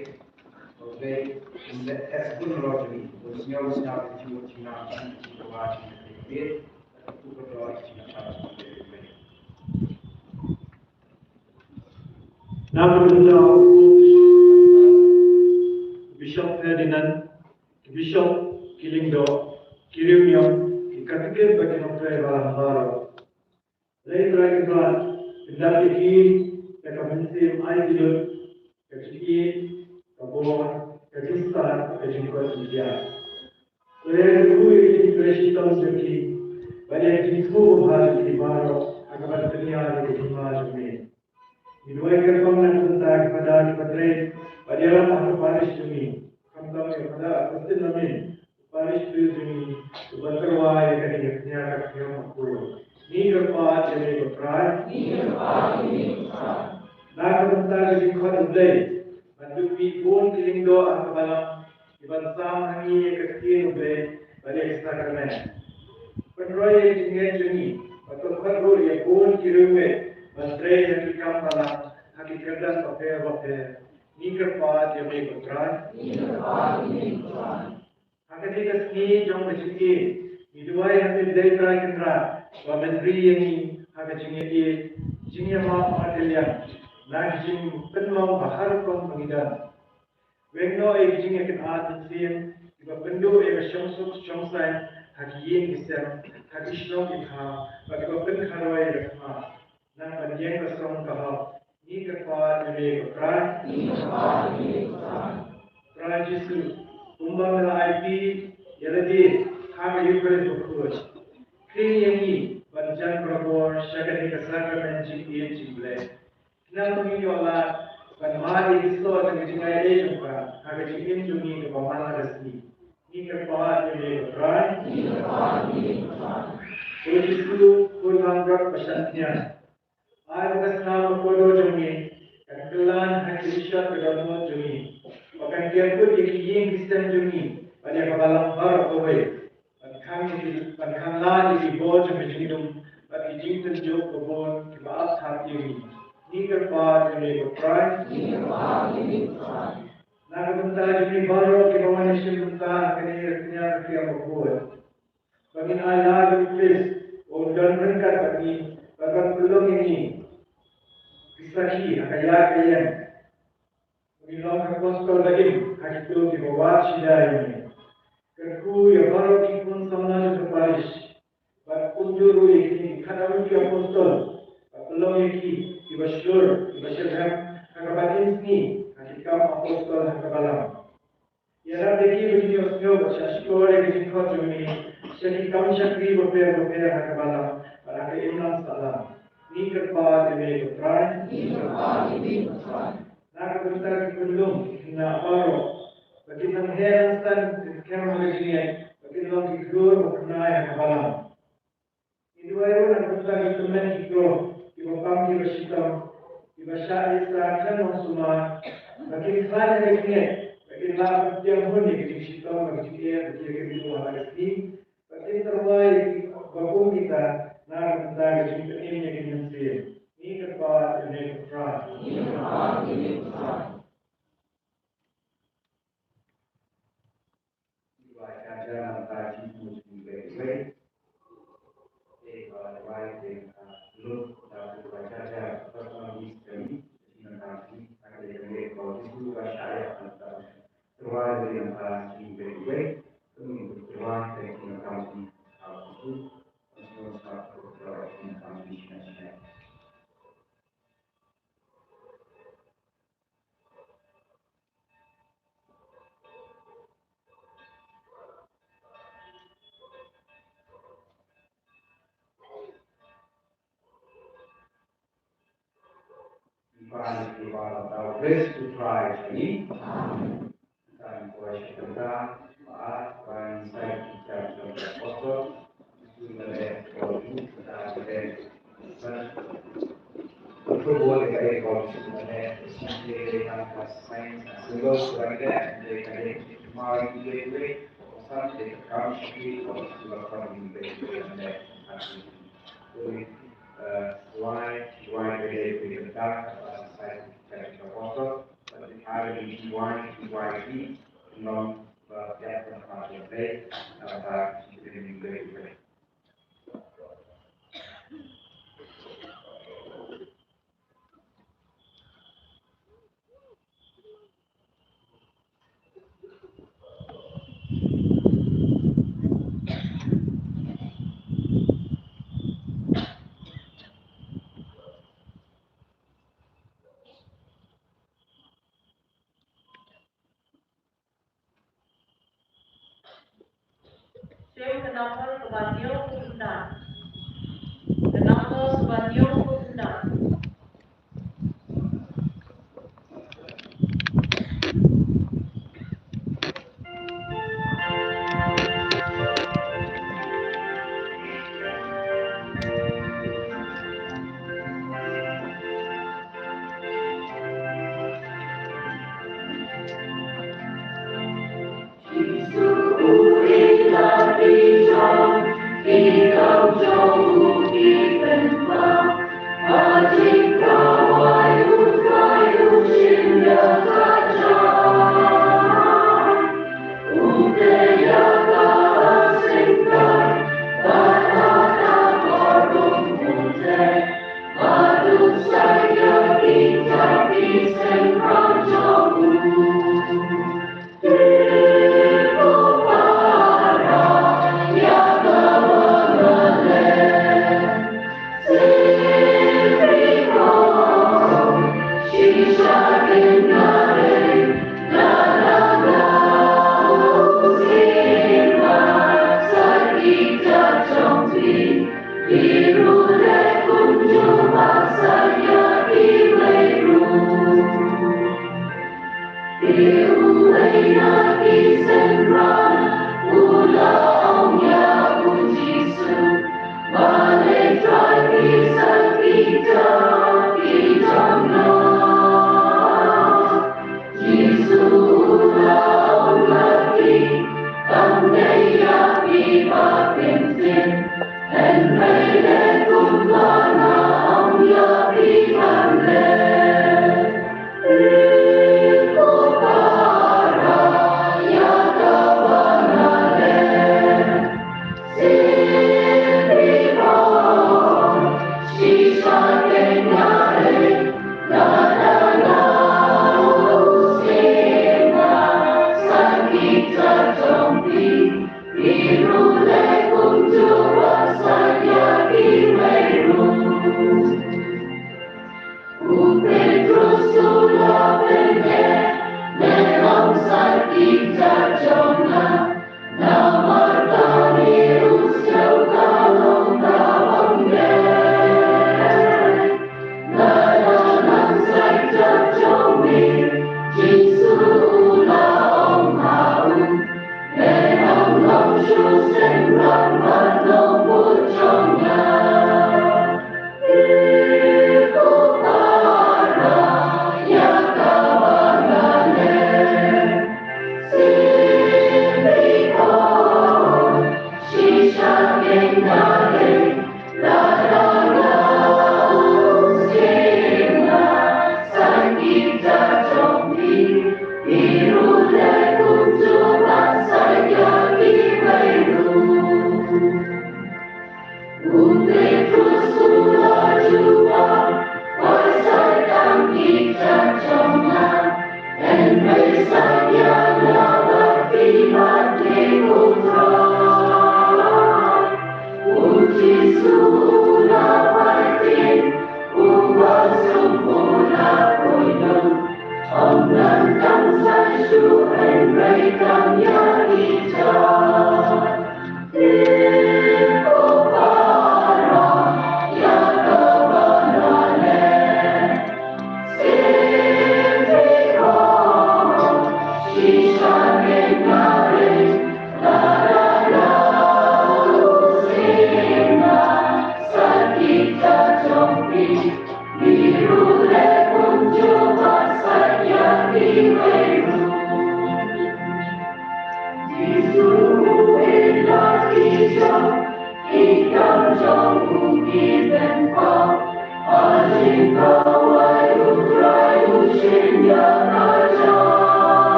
Ba U Blei un leh test bun rot ïa ngi, un sngew sngap ïa ngi, jingïalang, jingïalang, jingïalang. Na ka bynta u Bishop Ferdinand, Bishop ki lyngdoh, ki riewniam, ki katikist bad ki nongtrei balang baroh. Lei Trai Kynrad, pyndap ïa ki da ka mynsiem aiti lut, ka jingïeit, ka bor, ka jingstad, ka jingkoit jingkhiah. Lei Kynrad, ïa ki jingtrei shitom jong ki, bad ïa ki jingsngewbha jong ki baroh ha kaba pynïar ïa ka jingma jong me. Ngi duwai kyrpang na ka bynta ki paidbah, ki paidbah, bad ïa la ka parish jong ngi. Khamtam ïa u Father Augustine Lamin, u parish priest jong ngi, uba tyrwa ïa kane ka khñiang ka khñiang ka khñiang. Ngi kyrpad ïa me ko Trai. Ngi kyrpad ïa me ko Trai. Na ka bynta ka jingkhot U Blei, ban duh bun ki lyngdoh ha ka balang, kiban sam ha ngi ïa ka ktien U Blei bad ïa ki sakramen. Pynroi ïa ki jingngeit jong ngi, bad pynkhot ruh ïa bun ki riewngeit ban trei ha ki kam balang ha ki kyrdan bapher bapher. Ngi kyrpad ïa me ko Trai. Ngi kyrpad ïa me ko Trai. Ha kane ka sngi jong ka jingïeit, ngi duwai ha me Blei Trai Kynrad, ba men ri ïa ngi ha ka jingïeit, jingïamap markylliang, na ka jingpynlong ba har rukom ba ngi don. Weng noh ïa ki jingïakynad mynsiem, kiba pynduh ïa ka shongsuk shongsaiñ ha ki ïing ki sem, ha ki shnong ki thaw, bad kiba pynkharoi ïa ka khmat. Nang ban ïeng ka song ka hok, ngi kyrpad ïa me ko Trai. Ngi kyrpad ïa me ko Trai. Trai Jisu, kumba me la aiti ïa lade ha ka Eucharist bakhuid, khring ïa ngi ban jan barabor sha kane ka sakramen jingïeit jingblei. Khnang ba ngin ïoh lad ban mad ïa ki soh jong ka jingaiei jong ka ha ka jingim jong ngi kaba man la ka sngi. Ngi kyrpad ïa me ko Trai. Ngi kyrpad ïa me ko Trai. Ko Jisu, ko Nongpynim ba shah thñiang, ai ba ka snam bakordor jong me kan kylla ha ki rishot ka dohnud jong ngi, ba kan kyrkhu ïa ki ïing ki sem jong ngi bad ïa ka balang baroh kawei. Ban khang ïa ki, ban khang lad ïa ki bor jong ka jingdum bad ki jingtynjuh babun kiba ap thap ïa ngi. Ngi kyrpad ïa me ko Trai. Ngi kyrpad ïa me ko Trai. Na ka bynta jong ngi baroh kiba wan ïashim bynta ha kane ka khñiang ka khñiang bakhuid, ba ngin ai lad ïa U Khrist, un don ryngkat bad ngi, bad ban pynlong ïa ngi ki sakhi ha ka ïaid ka ïeng. Ba ngin long ki apostol ba im ha kito kiba wad shai ïa me. Kyrkhu ïa baroh ki khun samla jong ka parish, bad kumjuh ruh ïa kine ki khatar ki apostol, bad pynlong ïa ki kiba shlur, kiba shitrhem ha kaba im sngi ha ki kam apostol ha ka balang. Ïarap ïa ki ba kin ïohsngew bad shahshkor ïa ka jingkhot jong me sha ki kam shakri bapher bapher ha ka balang bad ha ka imlang sahlang. Ngi kyrpad ïa me ko Trai. Ngi kyrpad ïa me ko Trai. Na ka bynta ki khynnah, ki khynnah baroh, ba kin nang her nang san, kin skhem ha ka jingngeit, ba kin long ki khlur ba khynnah ha ka balang. Ngi duwai ruh na ka bynta ki tymmen ki khlur kiba pang kiba shitom, kiba shah ïa ka khlem long sumar, ba kin khlaiñ ha ka jingngeit, ba kin lah ban pdiang hun ïa ka jingshitom, ka jingeh, ka jingeh, ka jingeh ha ka sngi, ba kin tyrwa ïa kiba kum kita na ka bynta ka jingpynim ïa ka mynsiem. Ngi kyrpad ïa me ko Trai. Ngi kyrpad ïa me ko Trai. Amen. Number kaba hynñiew phew khyndai. Ka number kaba hynñiew phew khyndai.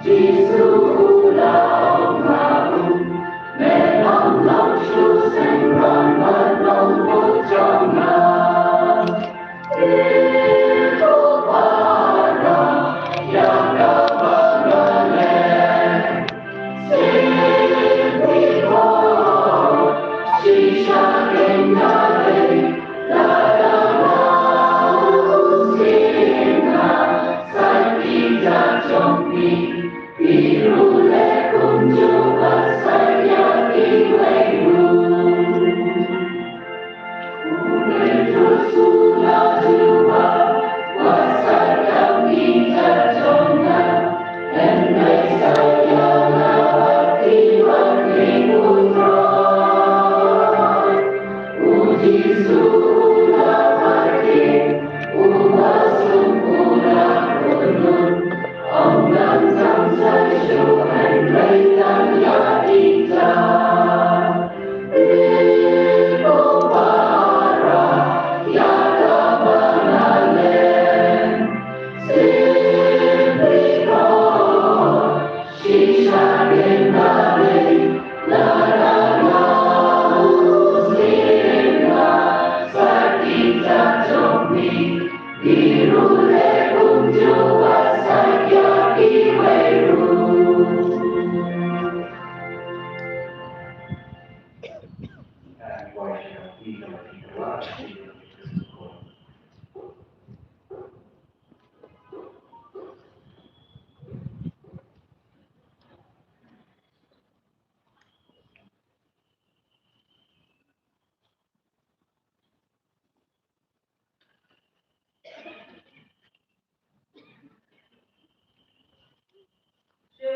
Shu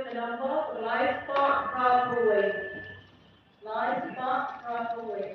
ka number, lai spah phra phew wei. Lai spah phra phew wei.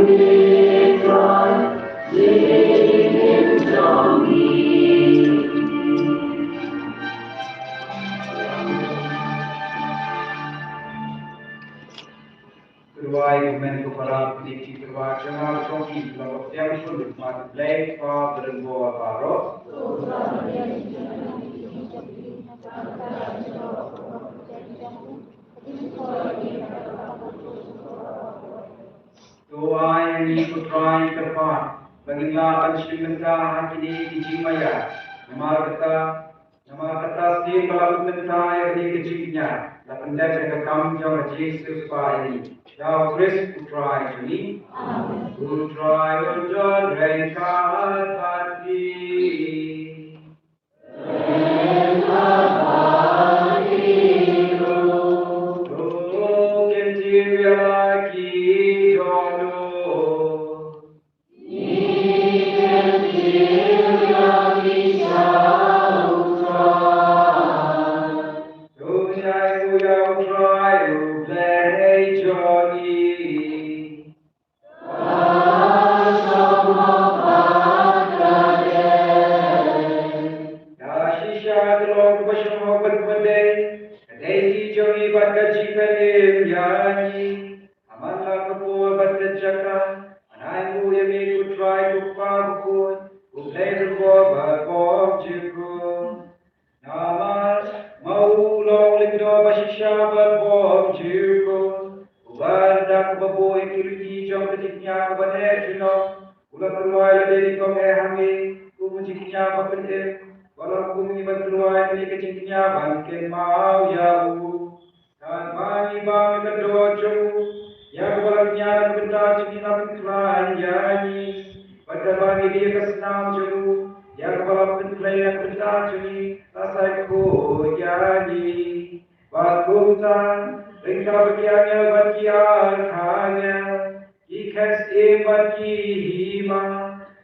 Kyrwai kumne ko para pynïaid, kyrwai jong nga jong ki long ko pdiang shun ma Blei Kpa Blei bor baroh. To ai ngi ko Trai kyrpad ba ngin lah ban shim bynta ha kine ki jingmaïa. Namar kata Namar kata sien ba la pynbynta ïa kane ka jingkñia, la pyndep ïa ka kam jong ka Jisu Khrist ïa ngi. Da U Khrist U Trai jong ngi. Amen. U Trai un don ryngkat bad phi. To kyntiew ïa la ki dohnud. Ka shisha ka long kaba shong ha u Blei, ka dei hi jong ngi bad ka jingpynim ïa ngi. Ha man la ka por bad ka jaka, ngan ai nguh ïa me ko Trai ko Kpa bakhuid, ko Blei Ringbor bad Bymjukut. Namar ma u u long u lyngdoh ba shisha bad bymjukut, uba da kaba buh ïa ki lynti jong ka jingkñia kaba heh junom, u la tyrwa ïa lade nyngkong eh ha me kum u jingkñia ba pynim, ba la kum ngi ban tyrwa ïa kane ka jingkñia ban kynmaw ïa u. Katba ngi bam ïa ka doh jong u, ïa kaba la kñia na ka bynta jong ngi la pynkhlaiñ ïa ngi. Bad katba ngi die ïa ka snam jong u, ïa kaba la pynkhlaiñ na ka bynta jong ngi la sa khuid ïa ngi. Bad kumta, ryngkat bad ki angel bad ki archangel, ki khun syiem bad ki hima,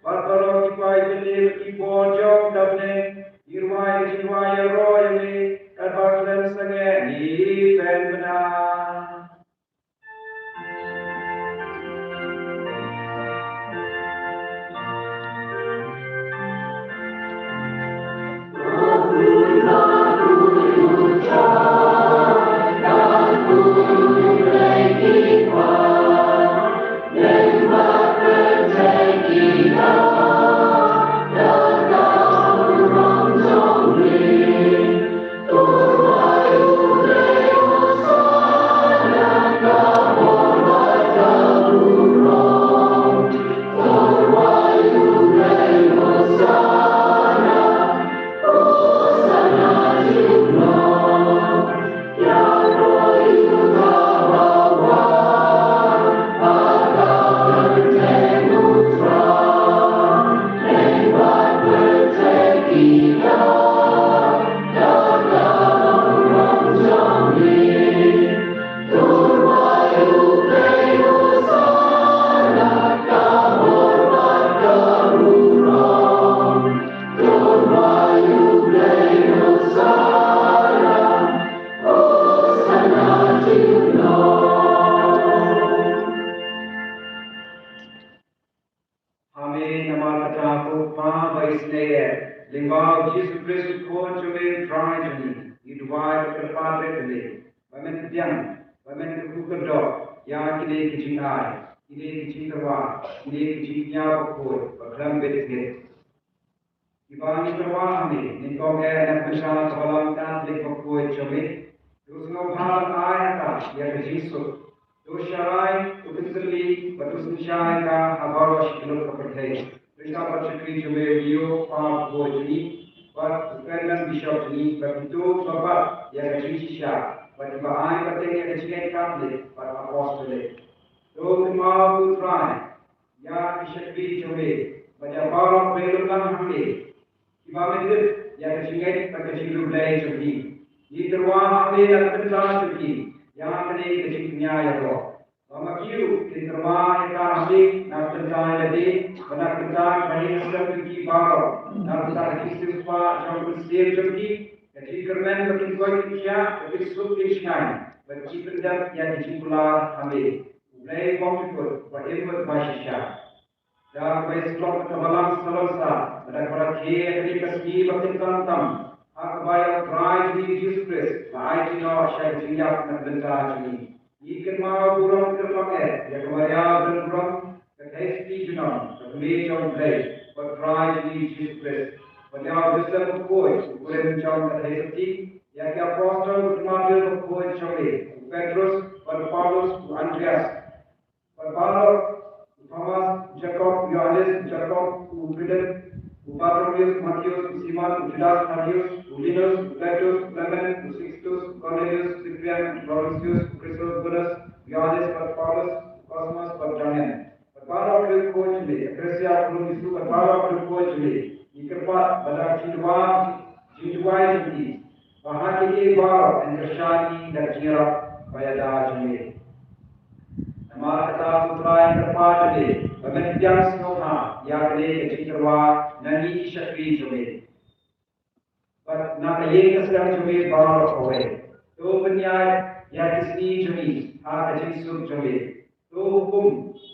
bad baroh ki paidbynriew bad ki bor jong ka bneng, ngi rwai ka jingrwai ïaroh ïa me, katba khlem sangeh ngi pynbna. Amen. Namar kata ko Kpa ba isynei eh, lyngba U Jisu Khrist U Khun jong me U Trai jong ngi, ngi duwai bad kyrpad rit ïa me, ba men pdiang, ba men kyrkhu kyrdoh ïa kine ki jingai, kine ki jingtyrwa, kine ki jingkñia bakhuid ba khlem bit bit. Kiba ngi tyrwa ha me nyngkong eh na ka bynta ka Balang Katholik bakhuid jong me. To sngewbha ai ha ka ïa ka jingsuk. To sharai, to pynsyrli bad to synshar ïa ka ha baroh shi tylli ka pyrthei. Ryngkat bad shakri jong me u Leo, Kpa bakhuid jong ngi, bad u Ferdinand, Bishop jong ngi, bad kito kiba bat ïa ka jingshisha bad kiba ai pateng ïa ka jingngeit Katholik bad Apostolik. To kynmaw ko Trai ïa ki shakri jong me bad ïa baroh kiba ïalum lang ha me, kiba me tip ïa ka jingngeit bad ka jingïaleh jong ki. Ngi tyrwa ha me na ka bynta jong ki ïa kane ka jingkñia ïaroh. Ba ma ki ruh kin tyrwa ïa ka ha me na ka bynta ïa lade bad na ka bynta ki bahaïing hasem jong ki baroh, na ka bynta ka jingsngewsih jong ka mynsiem jong ki, ka jingkyrmen ba kin koit kin khiah, ba kin suk kin shngaiñ, ba kin pyndep ïa ka jingkular ha me. Blei bymjukut, ba im bad ba shisha. Da kaba ïasyllok ka balang salonsa, bad da kaba rakhe ïa kane ka sngi ba kynsan tam ha kaba ïa U Trai jong ngi Jisu Khrist la aiti noh sha ka jingïap na ka bynta jong ngi. Ngi kynmaw burom kyrpang eh ïa ka Maria Donbor, ka Theisotti junom, ka Kmie jong U Blei bad U Trai jong ngi Jisu Khrist, bad ïa u Joseph bakhuid, u kurim jong ka Theisotti, ïa ki apostol bad ki martir bakhuid jong ngi, u Petrus bad u Paulus, u Andreas, bad baroh, u Thomas, u Jakob, u Johannes, u Jakob, u Philip, u Bartholomäus, u Mathäus, u Simon, u Judas, u Thaddäus, u Linus, u Klement, u Klement, u Sixtus, u Kornelius, u Cyprian, u Laurentius, u Chrysogonus, u Johannes bad Paulus, u Cosmas bad Damian, bad baroh ki briew bakhuid jong ngi, Akrisia u khun u Jisu bad baroh ki briew bakhuid jong ngi. Ngi kyrpad ba da ka jingduwai, jingduwai jong ngi, ba ha kine baroh yn kyrshan ïa ka jingïarap ba ïada jong ngi. Namar kata ko Trai, kyrpad ïa ngi ba men pdiang sngewbha ïa kane ka jingtyrwa na ngi ki shakri jong ngi bad na ka ïing ka sem jong ngi baroh kawei. To pynïaid ïa ki sngi jong ngi ha ka jingsuk jong ngi. To hukum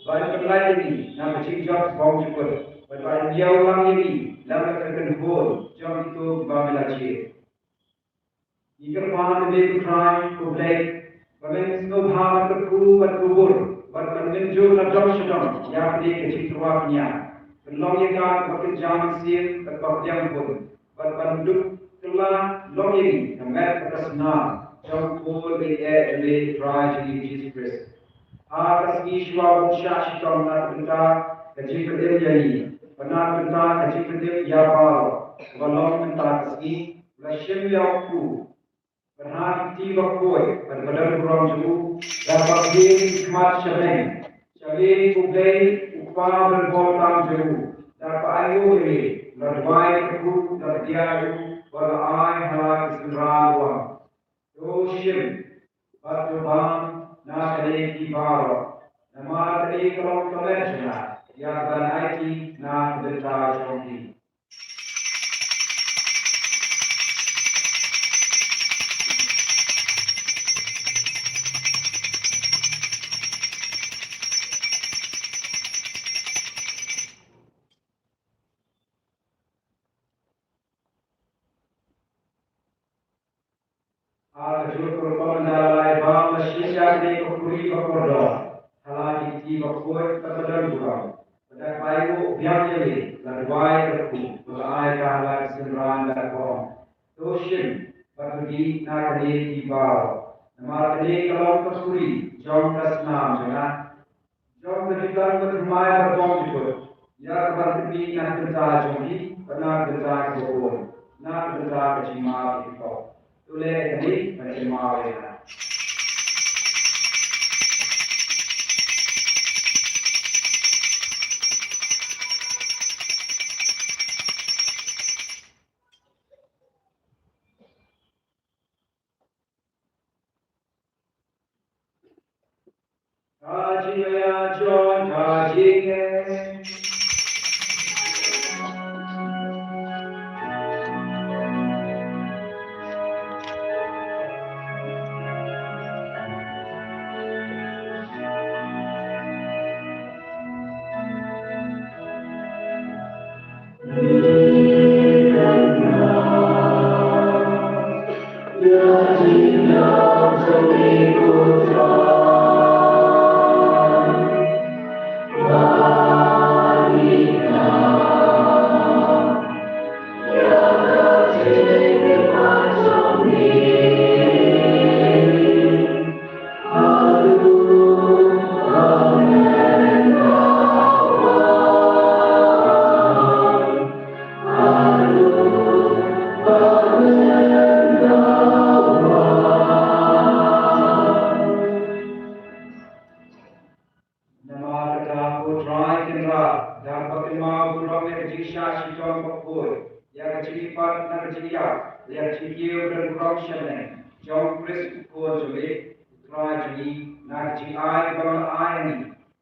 ba yn pynlait ïa ngi na ka jingjot bymjukut, bad ba yn ïalam ïa ngi lang da ka kynhun jong kito kiba me la jied. Ngi kyrpad ïa me ko Trai ko Blei, ba men sngewbha ban kyrkhu bad kubur bad ban mynjur na dong sha dong ïa kane ka jingtyrwa pynïaid. Pynlong ïa ka kaba kynja mynsiem bad kaba pdiang bun, bad ban dup kylla long ïa ngi ka met bad ka snam jong u Khun baieit jong me, Trai jong ngi Jisu Khrist. Ha ka sngi shuwa ba un shah shitom na ka bynta ka jingpynim ïa ngi bad na ka bynta ka jingpynim ïa baroh, kaba long mynta ka sngi, u la shim ïa u kpu, bad ha ki kti bakhuid bad ba donburom jong u, da kaba khie ki khmat sha bneng, sha me ko Blei u Kpa badonbor tam jong u, da kaba ainguh ïa me, u la duwai kyrkhu, u la pdiang ïa u bad u la ai ha la ki synran u ong, to shim bad to bam na kane ki baroh, namar kane ka long ka met jong nga, ïa kaba ngan aiti na ka bynta jong phi. Ha kajuh ka rukom ynda la ai bam, la shim ïa kane ka khuri bakordor ha la ki kti bakhuid bad ba donburom, bad da kaba ainguh biang ïa me, la duwai kyrkhu, bad la ai ka ha la ki synran, da kaba ong, to shim bad to dih na kane phi baroh, namar kane ka long ka khuri jong ka snam jong nga, jong ka jutang bathymmai bymjukut, ïa kaba ngan pyni na ka bynta jong phi bad na ka bynta kiba bun, na ka bynta ka jingma ïa phi baroh. To leh kane ban kynmaw ïa nga. Ka jingïaid jong ka jingeh. Namar kata ko Trai Kynrad, da kaba kynmaw burom ïa ka jingshah shitom bakhuid, ïa ka jingïapat na ka jingïap, ïa ka jingkiew badonburom shaneng jong u Khrist u Khun jong me, u Trai jong ngi, na ka jingai kaba me la ai ha ngi,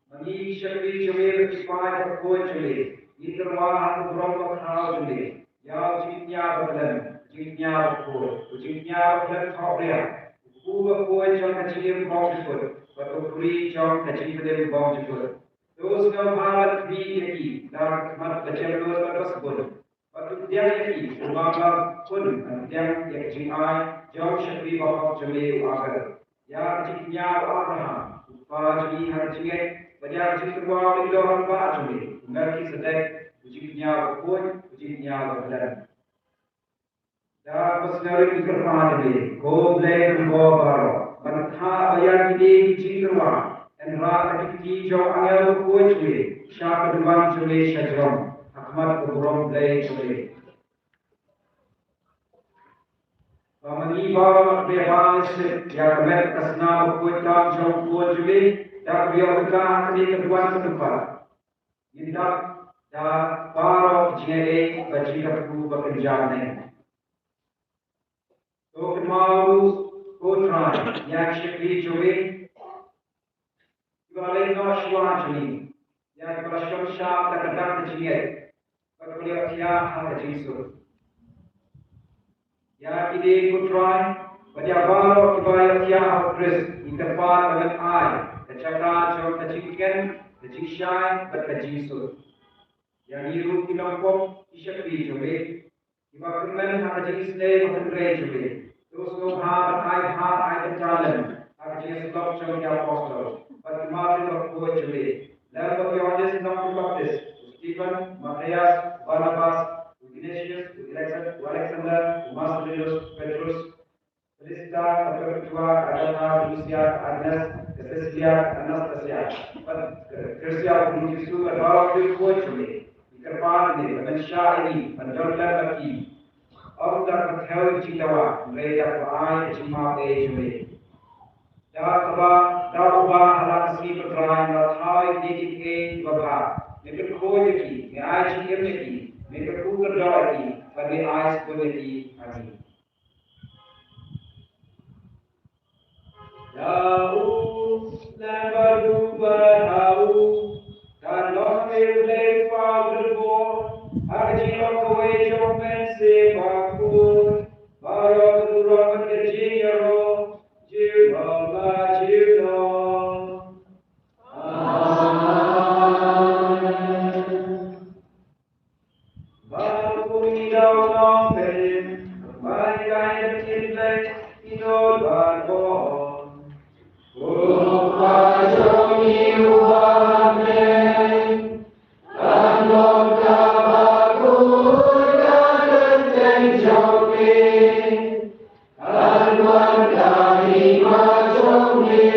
ma ngi ki shakri jong me bad ki paid bakhuid jong me, ngi tyrwa ha ka burom bakhraw jong me, ïa u jingkñia bakhlem, u jingkñia bakhuid, u jingkñia bakhlem thohbriang, u kpu bakhuid jong ka jingim bymjukut, bad ka khuri jong ka jingpynim bymjukut. To sngewbha ban khmih ïa ki da ka khmat ba jem lut bad ba sbun. Bad to pdiang ïa ki kumba ba khun ban pdiang ïa ka jingai jong u shakri bahok jong me u Abel. Ïa ka jingkñia u Abraham u kpa jong ngi ha ka jingngeit, bad ïa ka jingtyrwa u lyngdoh rangbah jong me u Melkisedek, u jingkñia u bakhuid, u jingkñia u bakhlem. Da kaba sngewrit ngi kyrpad ïa me, ko Blei Nongïalam baroh, ban kha ba ïa kine ki jingtyrwa yn rah da ki kti jong u angel bakhuid jong me sha ka duwan jong me sha jrong, ha khmat ka burom Blei jong me. Ba ma ngi baroh ngi ïa bang ïa ka met ka snam bakhuid tam jong u Khun jong me, da kaba ïoh ryngkat ha kane ka duwan ka dympat. Ngin dap da baroh ki jingaiei bad jingkyrkhu ba kynja bneng. To kynmaw ruh, ko Trai, ïa ki shakri jong me kiba la leit noh shuwa jong ngi, ïa kiba la shong shap da ka dak ka jingngeit bad kiba la ïohthiah ha ka jingsuk. Ïa kine, ko Trai, bad ïa baroh kiba ïohthiah ha u Khrist, ngi kyrpad ba men ai ka jaka jong ka jingkmen, ka jingshai bad ka jingsuk. Ïa ngi ruh ki nongpop, ki shakri jong me, kiba kyrmen ha ka jingisynei ba hynrei jong me, to sngewbha ban ai bha ai bynta lem ha ka jingïasyllok jong ki apostol bad ki martir bakhuid jong me, lem bad u Ïohannes Nongpynbaptis, u Stephen, u Matthias, u Barnabas, u Ignatius, u Alexan-, u Alexander, u Marcellinus, u Petrus, Felicitas, ka Perpetua, ka Agatha, ka Lucia, ka Agnes, ka Cecilia, ka Anastasia, bad ka Gracia, u Jisu, bad baroh ki bakhuid jong me. Ngi kyrpad ïa me ba men shah ïa ngi ban don lem bad ki, ym da kaba thew ïa ka jingdawa, hynrei da kaba ai ïa ka jingmap ei jong me. Da kaba, da uba ha la ka sngi, ko Trai, me la thaw ïa kine kiei kiba bha. Me pynkhuid ïa ki, me ai jingim ïa ki, me kyrkhu kyrdoh ïa ki, bad me ai sbun ïa ki ha ngi. Da u, lem bad u, bad ha u, kan long ha me U Blei Kpa uba don bor, ha ka jinglong kawei jong U Mynsiem Bakhuid, baroh ka burom bad ka jingïaroh, junom la junom. Amen. Ba kum i dau nongpynim, ba i kai da kin lei, i nod bad bor. U Kpa jong ngi uba ha bneng, kan long kaba khuid ka kyrteng jong me, kan wan ka hima jong me,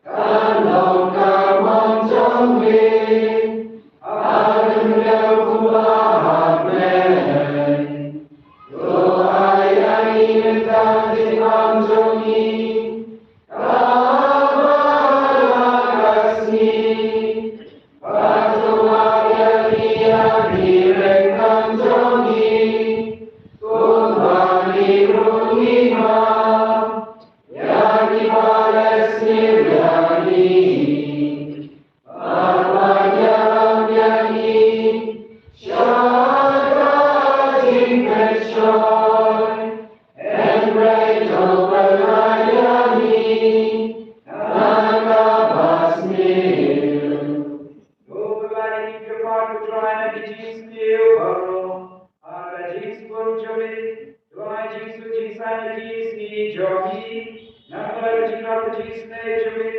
kan long ka mon jong me ha ka hynriew kumba ha bneng. To ai ïa ngi mynta ka jingbam jong ngi kaba ha la ka sngi. Bad to map ïa ngi ïa ki ryngkang jong ngi, kumba ngi ruh ngi map ïa kiba leh sniew ïa ngi. Bad wat ïalam ïa ngi sha ka jingpynshoi, hynrei to pynlait ïa ngi na kaba sniew. To pynlait ïa ngi, ko Kpa, ko Trai, na ki jingsniew baroh. Ha ka jingsbun jong me, to ai jingsuk jingsaiñ ïa ki sngi jong ngi. Namar ka jingrap ka jingisynei jong me,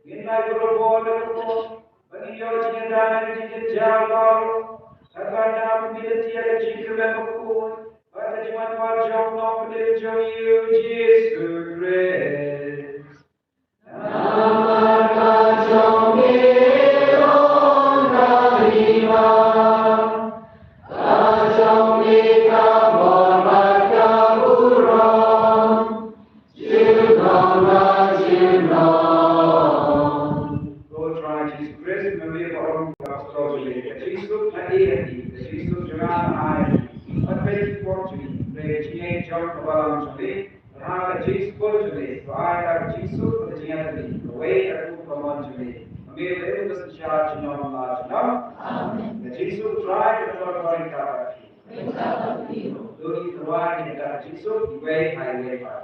ngin lait barabor da ka pop, ba ngin ïoh jingïada na ka jingkynjah baroh. Kata ka daw ngin lynti ïa ka jingkyrmen bakhuid bad ka jingwanwar jong u Nongpynim jong ngi, u Jisu Khrist. Namar ka jong me long ka hima, ka jong me ka bor bad ka burom, junom la junom. Ko Trai Jisu Khrist, ma me ba ong ha ki apostol jong me, ka jingsuk nga ai ïa phi, ka jingsuk jong nga nga ai ïa phi. Wat peit ki pop jong ngi, hynrei ka jingngeit jong ka balang jong me. Ha ka jingsbun jong me, to ai ka jingsuk bad ka jingïatylli kawei ka kum ka mon jong me. Ma me ba im ba synshar junom la junom. Amen. Ka jingsuk Trai ka don ryngkat bad phi. Ryngkat bad phi ruh. To ngin tyrwa ïa ka jingsuk iwei ha iwei pat.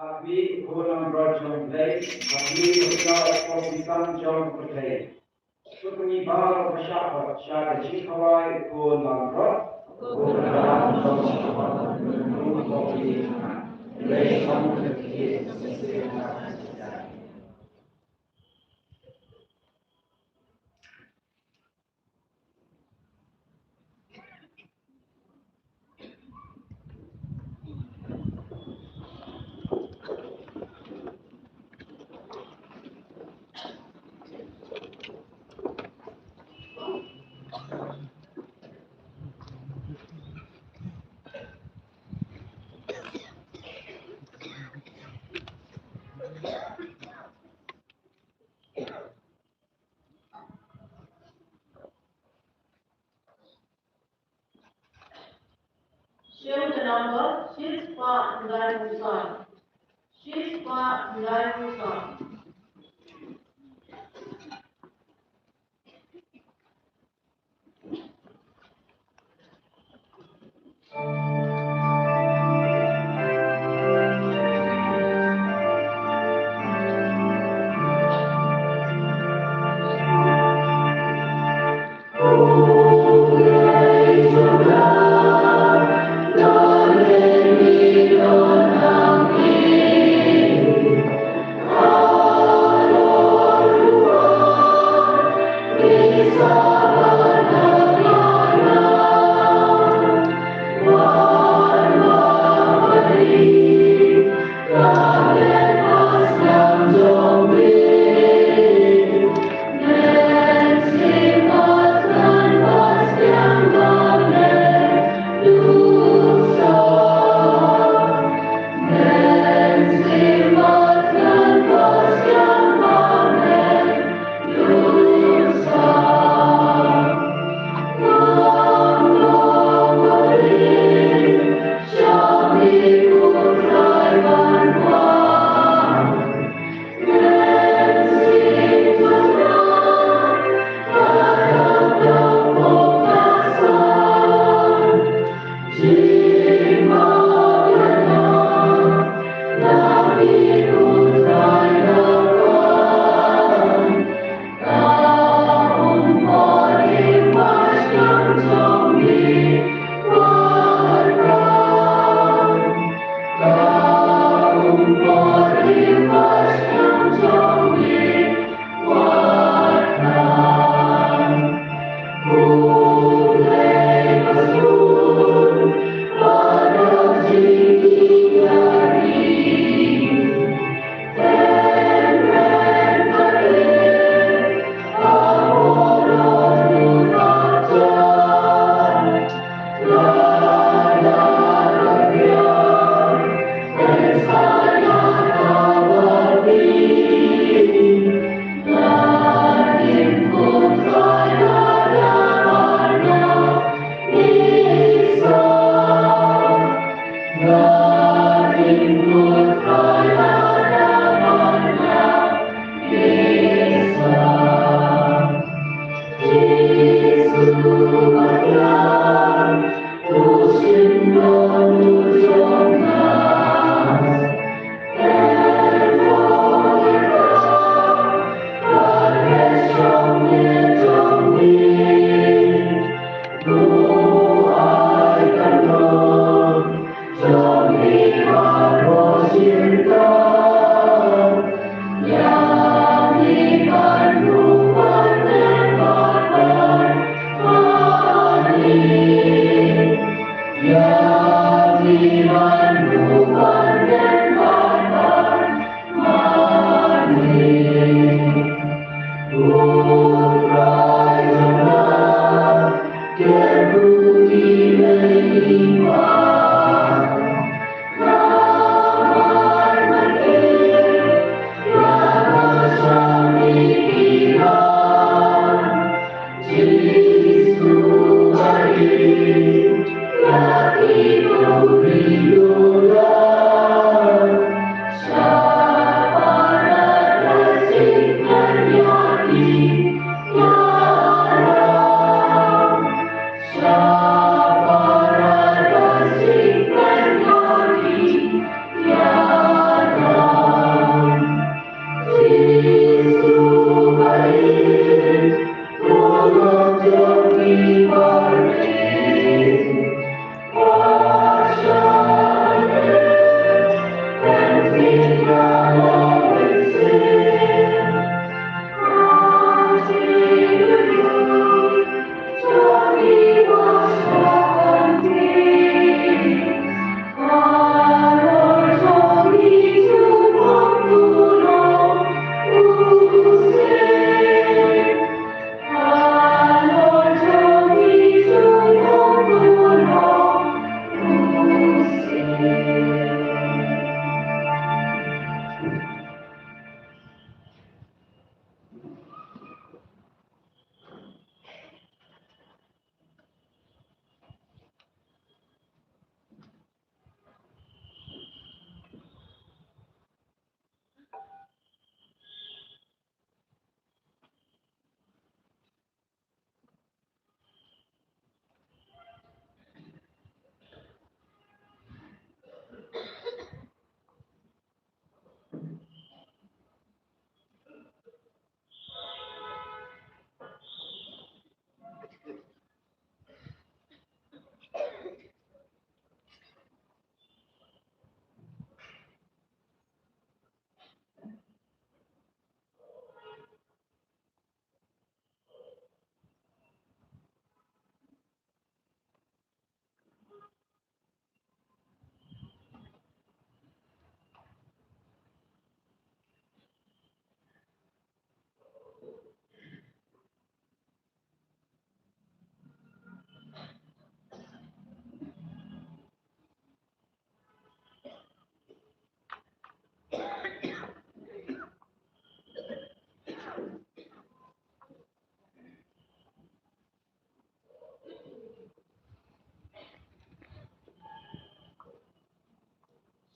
Hapdeng u khun langbrot jong U Blei, hapdeng u khun langbrot jong U Blei. Suk ni ba ka shah ba shah ka jingkhawai u khun langbrot. U khun langbrot jong U Blei. Shim ka number shispah khyndai phew san. Shispah khyndai phew san.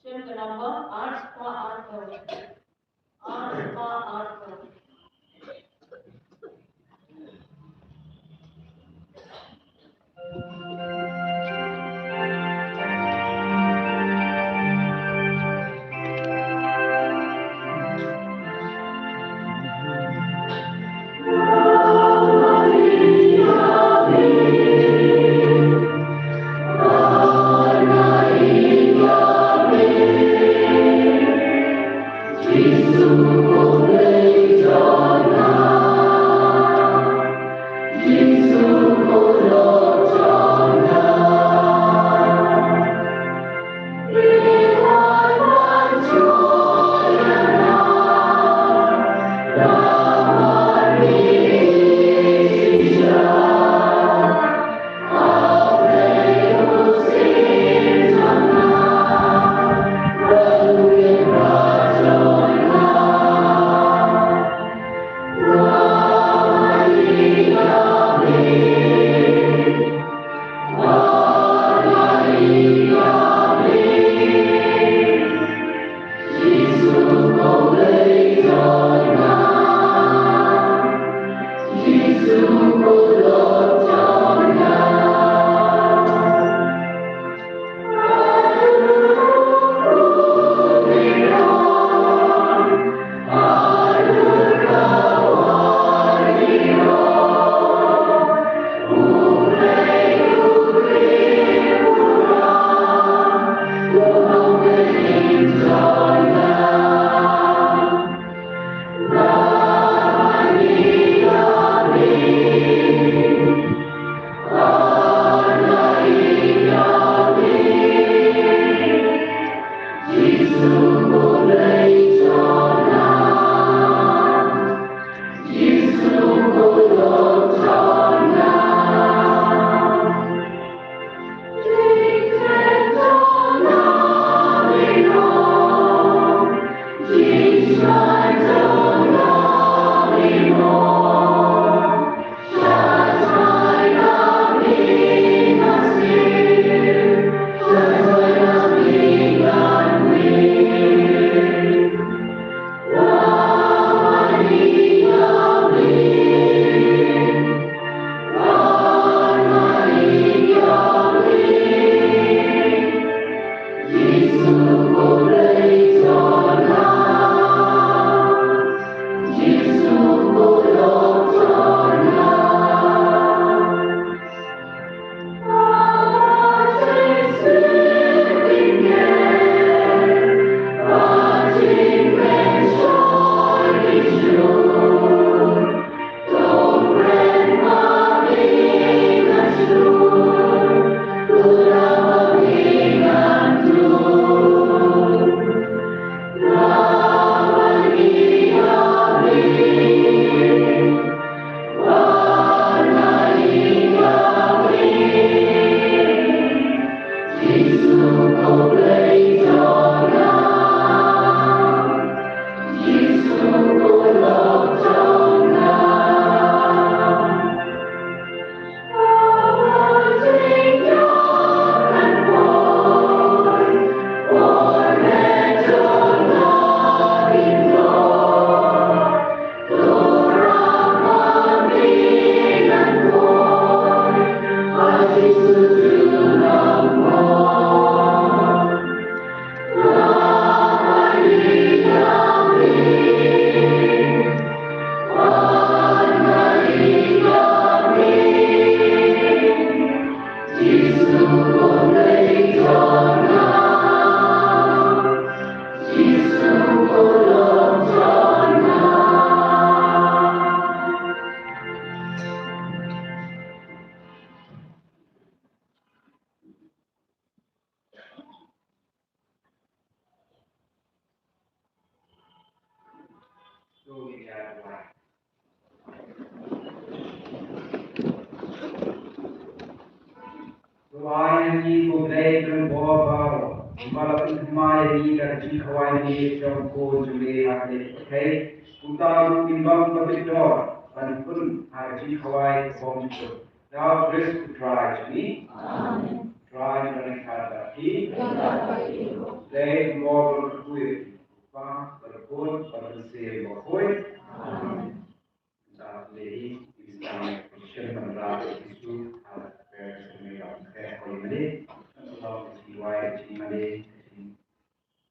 Shim ka nombor ar spah arphew. Ar spah arphew. Duwai ïa ngi ko Blei Kynrad baroh, kumba la pynthymmai ïa ngi da ka jingkhawai ne jong ko jong me ha kane ka pyrthei. Kumta ruh ngin long ba pyndonkam ban pynpoi ha ka jingkhawai ka bym jukut. Da U Khrist U Trai jong ngi. Amen. Trai jong ngi ka da ki. Ka da ki. Dei mo ko kuy. Pa, bad Khun, bad Mynsiem Bakhuid. Amen. Da le hi, ki sa ki shem ban ra ki su, ha, ka shem ban ra ki su, ha, ka shem ban ra ki su,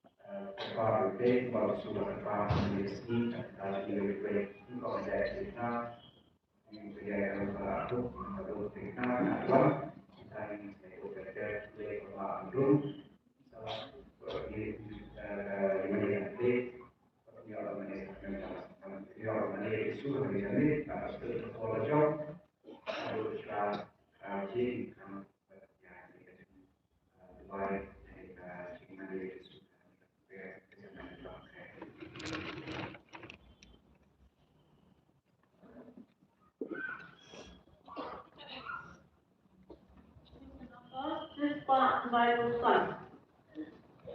Shispa nai pulsan.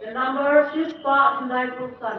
The number shispa nai pulsan.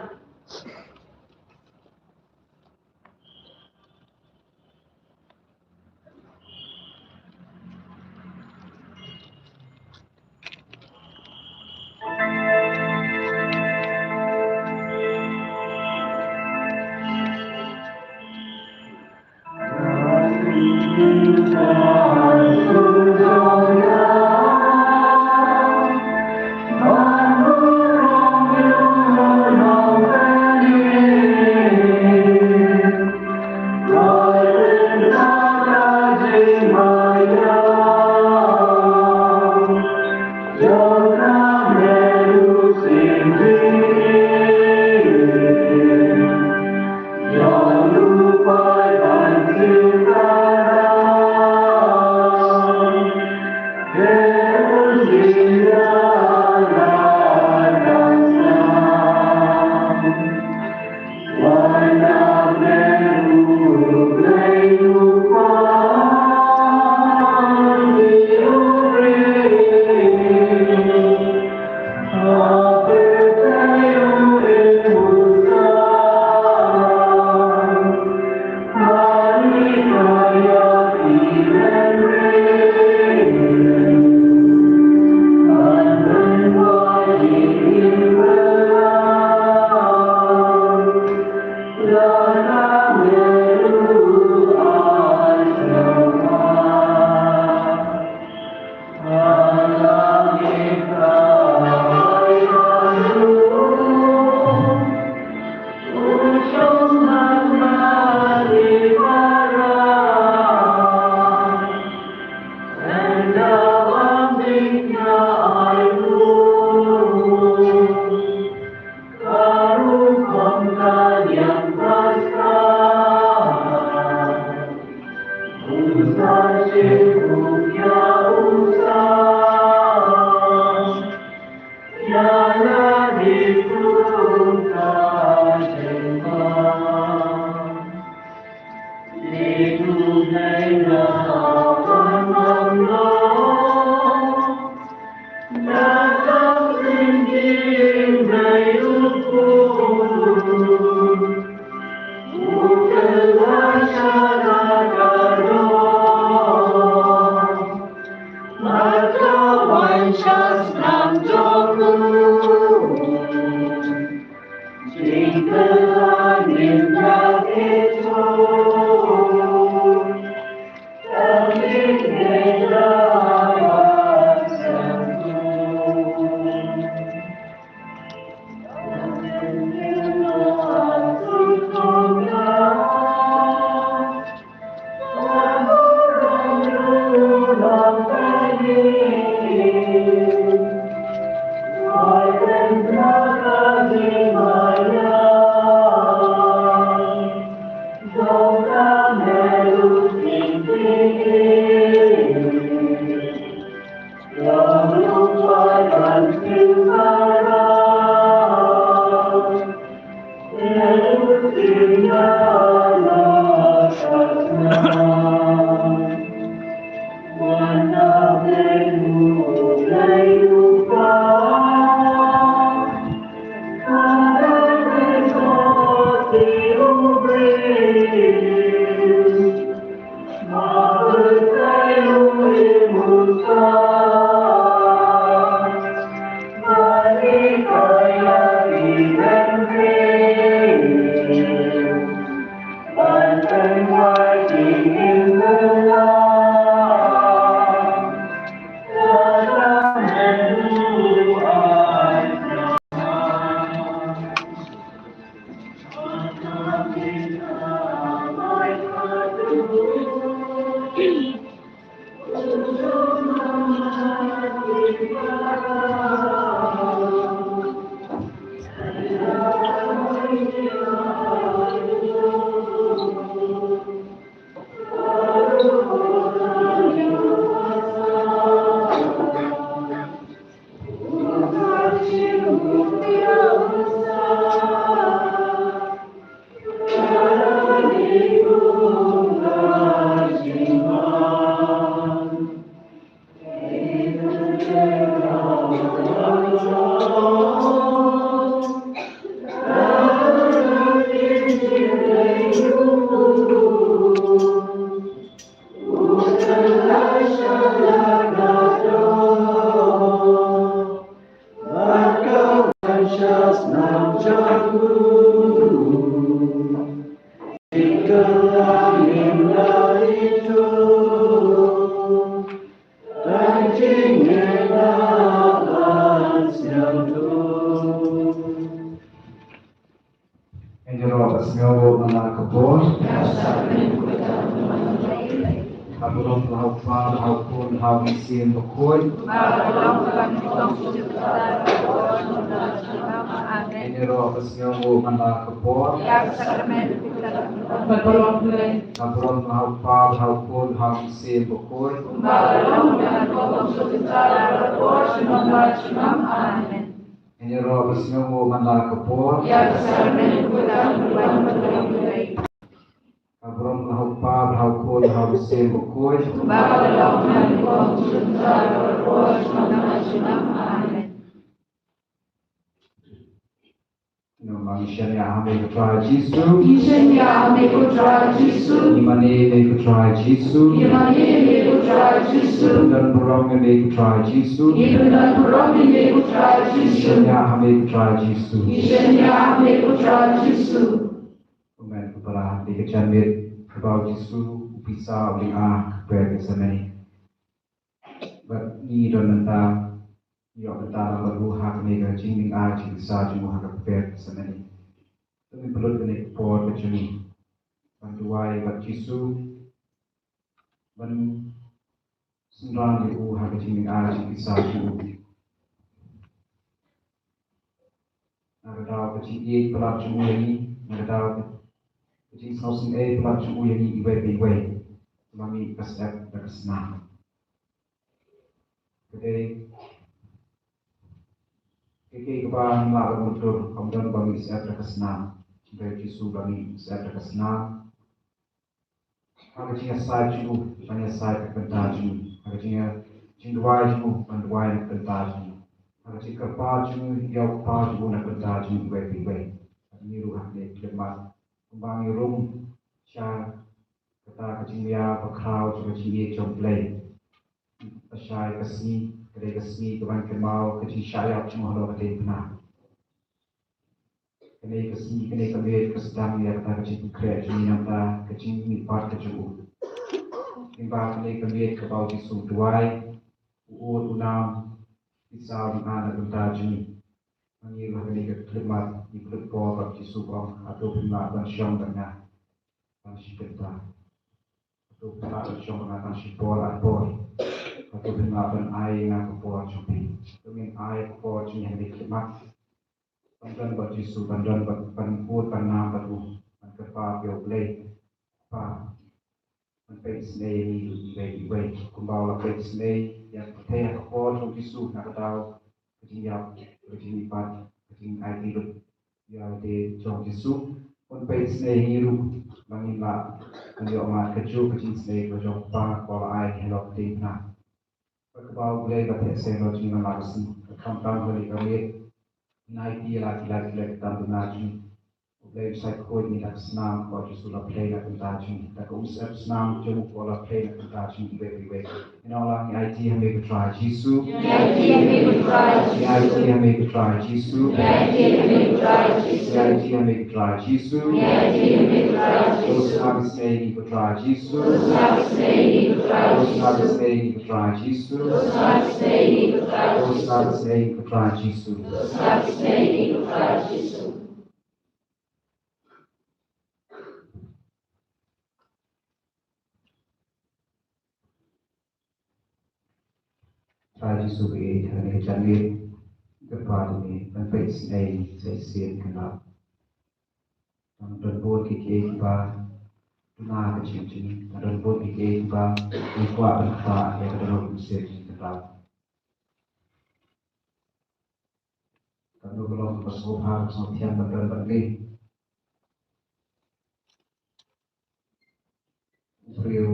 Ïaroh ba sngewbha man la ka por. Ha burom U Kpa, ha U Khun, ha U Mynsiem Bakhuid. Ïaroh ba sngewbha man la ka por. Ha burom U Kpa, ha U Khun, ha U Mynsiem Bakhuid. Amen. Ïaroh ba sngewbha man la ka por. Ha burom U Kpa, ha U Khun, ha U Mynsiem Bakhuid. Amen. Ngi shaniah ha me ko Trai Jisu. Ngi shaniah ha me ko Trai Jisu. Ngi mane ïa me ko Trai Jisu. Ngi mane ïa me ko Trai Jisu. Ngi pyndonburom ïa me ko Trai Jisu. Ngi pyndonburom ïa me ko Trai Jisu. Ngi shaniah ha me ko Trai Jisu. Ngi shaniah ha me ko Trai Jisu. Kumne ko para, ha kane ka janmiet kaba U Jisu u pynsaw ïa ka kper Gethsemane. Bad ngi don mynta, ïoh mynta la bad u ha kane ka jingmih ai jingpynsaw jong u ha ka kper Gethsemane. To ngin pynlut kane ka por ka jong ngi ban duwai bad Jisu, ban synran ïa u ha ka jingmih ai jingpynsaw jong u. Na ka daw ka jingïeit palat jong u ïa ngi, na ka daw ka jingsngewsynei palat jong u ïa ngi iwei pa iwei. Ba ngi ka sep da ka snam. Ka dei, ka dei kaba ngim lah ban mutdur, kam don ba ngi sep da ka snam. Hynrei Jisu ba ngi sep da ka snam. Ha ka jingïasai jong u, ban ïasai na ka bynta jong ngi. Ha ka jingïa, jingduwai jong u, ban duwai na ka bynta jong ngi. Ha ka jingkyrpad jong u, ïa u Kpa jong u na ka bynta jong ngi iwei pa iwei. Bad ngi ruh ha kane ka khyllipmat, kumba ngi rung sha kata ka jingmia bakhraw jong ka jingïeit jong U Blei. Lashai ka sngi, ka dei ka sngi kaban kynmaw ka jingshah ïap jong u halor ka diengphna. Kane ka sngi, kane ka miet ka sdang ïa kata ka jingpynkhreh jong ngi, nangta ka jingmihpat ka jong u. Kumba kane ka miet kaba U Jisu u duwai, u ud, u nam, u saw, u nam na ka bynta jong ngi. Ngi ruh ha kane ka khyllipmat ngi pynlut por bad U Jisu, ba ong, hato phim lah ban shong bad nga ban shim bynta? Hato phim lah ban shong bad nga ban shim por ar por? Hato phim lah ban ai ïa nga ka por jong phi? To ngin ai ka por jong ngi ha kane ka khyllipmat ban don bad U Jisu, ban don bad, ban ud, ban nam bad u, ban kyrpad ïa U Blei Kpa ban peit isynei ïa ngi iwei pa iwei, kumba u la peit isynei ïa ka pyrthei ha ka por jong U Jisu, na ka daw ka jingïap, ka jingmihpat, ka jingaiti lut ïa lade jong U Jisu. Un peit isynei ïa ngi ruh ba ngin lah ban ïoh mad kajuh ka jingisynei kaba jong U Kpa kaba u la ai halor ka diengphna. Bad kaba U Blei ba theh seng halor jong ngi man la ka sngi, ka khamtam ha kane ka miet, ngin aiti ïa la ki lait ki lait ki tam ki mlar jong ngi. U Blei un sa khuid ïa ngi da ka snam kaba U Jisu u la pynleit na ka bynta jong ngi, da ka umsyep snam jong u kaba u la pynleit na ka bynta jong ngi iwei pa iwei. Ngin ong lang, ngi aiti ha me ko Trai Jisu. Ngi aiti ha me ko Trai Jisu. Ngi aiti ha me ko Trai Jisu. Ngi aiti ha me ko Trai Jisu. Ngi aiti ha me ko Trai Jisu. Ngi aiti ha me ko Trai Jisu. To sngap isynei ïa ngi ko Trai Jisu. To sngap isynei ïa ngi ko Trai Jisu. To sngap isynei ïa ngi ko Trai Jisu. To sngap isynei ïa ngi ko Trai Jisu. To sngap isynei ïa ngi ko Trai Jisu. To sngap isynei ïa ngi ko Trai Jisu. Trai Jisu ba ïeit, ha kane ka janmiet ngi kyrpad ïa me ban peit isynei ïa ngi sa shisien, kynrad. Tang don bun kiei kiei kiba duna ha ka jingim jong ngi, tang don bun kiei kiei kiba ngi kwah ban ktah ïa ka dohnud mynsiem jong ngi, kynrad. Katno ka long kaba sngewbha, kaba sngewthiang ban don bad me. U briew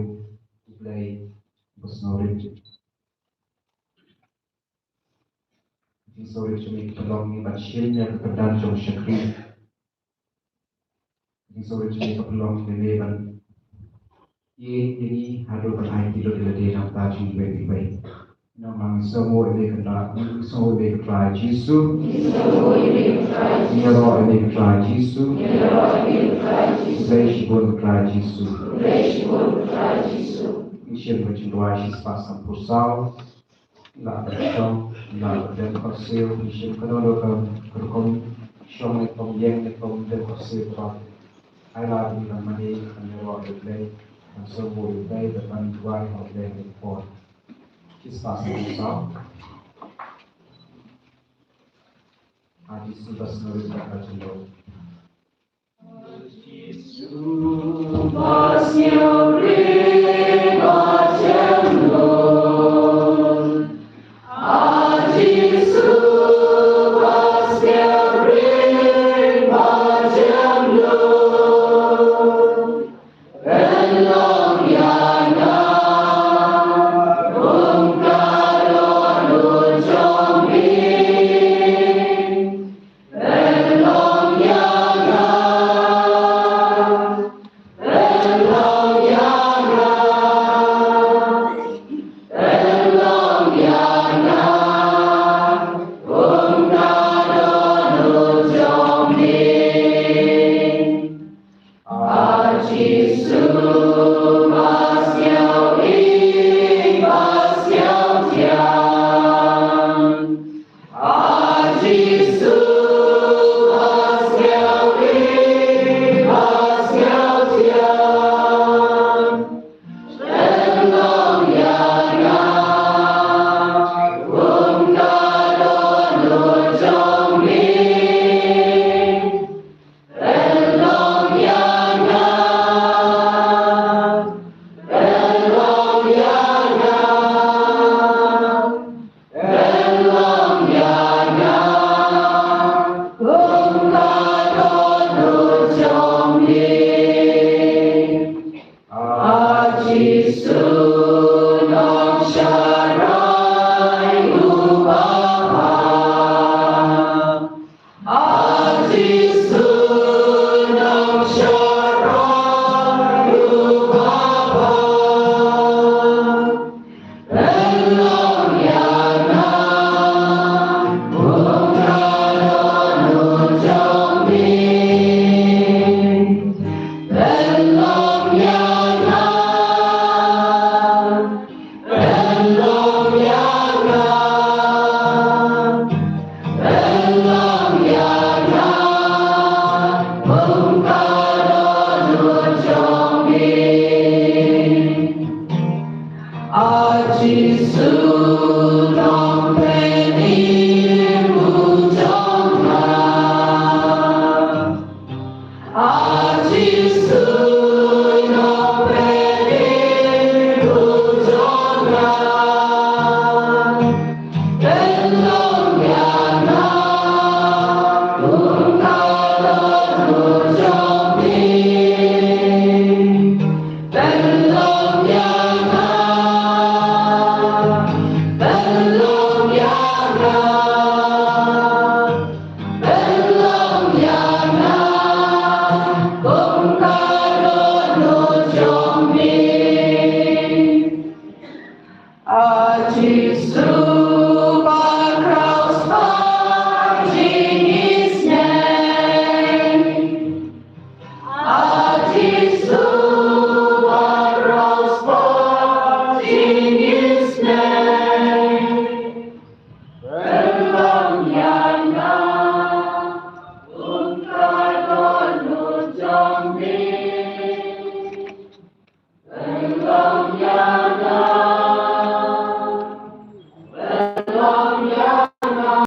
U Blei uba sngewrit. Ka jingsngewrit jong me ka pynlong ïa ngi ban shim ïa ka kyrdan jong u shakri. Ka jingsngewrit jong me ka pynlong ïa ngi ban ïeit ïa ngi haduh ban aiti lut ïa lade na ka bynta jong ngi iwei pa iwei. Ngi ong lang, ngi sngewnguh ïa me kynrad, ngi sngewnguh ïa me ko Trai Jisu. Ngi ïaroh ïa me ko Trai Jisu. Ngi ïaroh ïa me ko Trai Jisu. Ngi ïaroh ïa me ko Trai Jisu. Khublei shibun ko Trai Jisu. Khublei shibun ko Trai Jisu. Ngin shim ka jingduwai shispah sanphew saw. Ngi lah ban shong, ngi lah ban dem khohsiew, ngi shim kano kano ka rukom shong ne rukom ïeng ne rukom dem khohsiew kaba ai lad ïa ngi ban mane, ban ïaroh ïa U Blei, ban sngewnguh ïa U Blei, bad ban duwai ha U Blei ha kane ka por. Shispah sanphew saw. A Jisu ba sngewrit bad ba jynlong. A Jisu,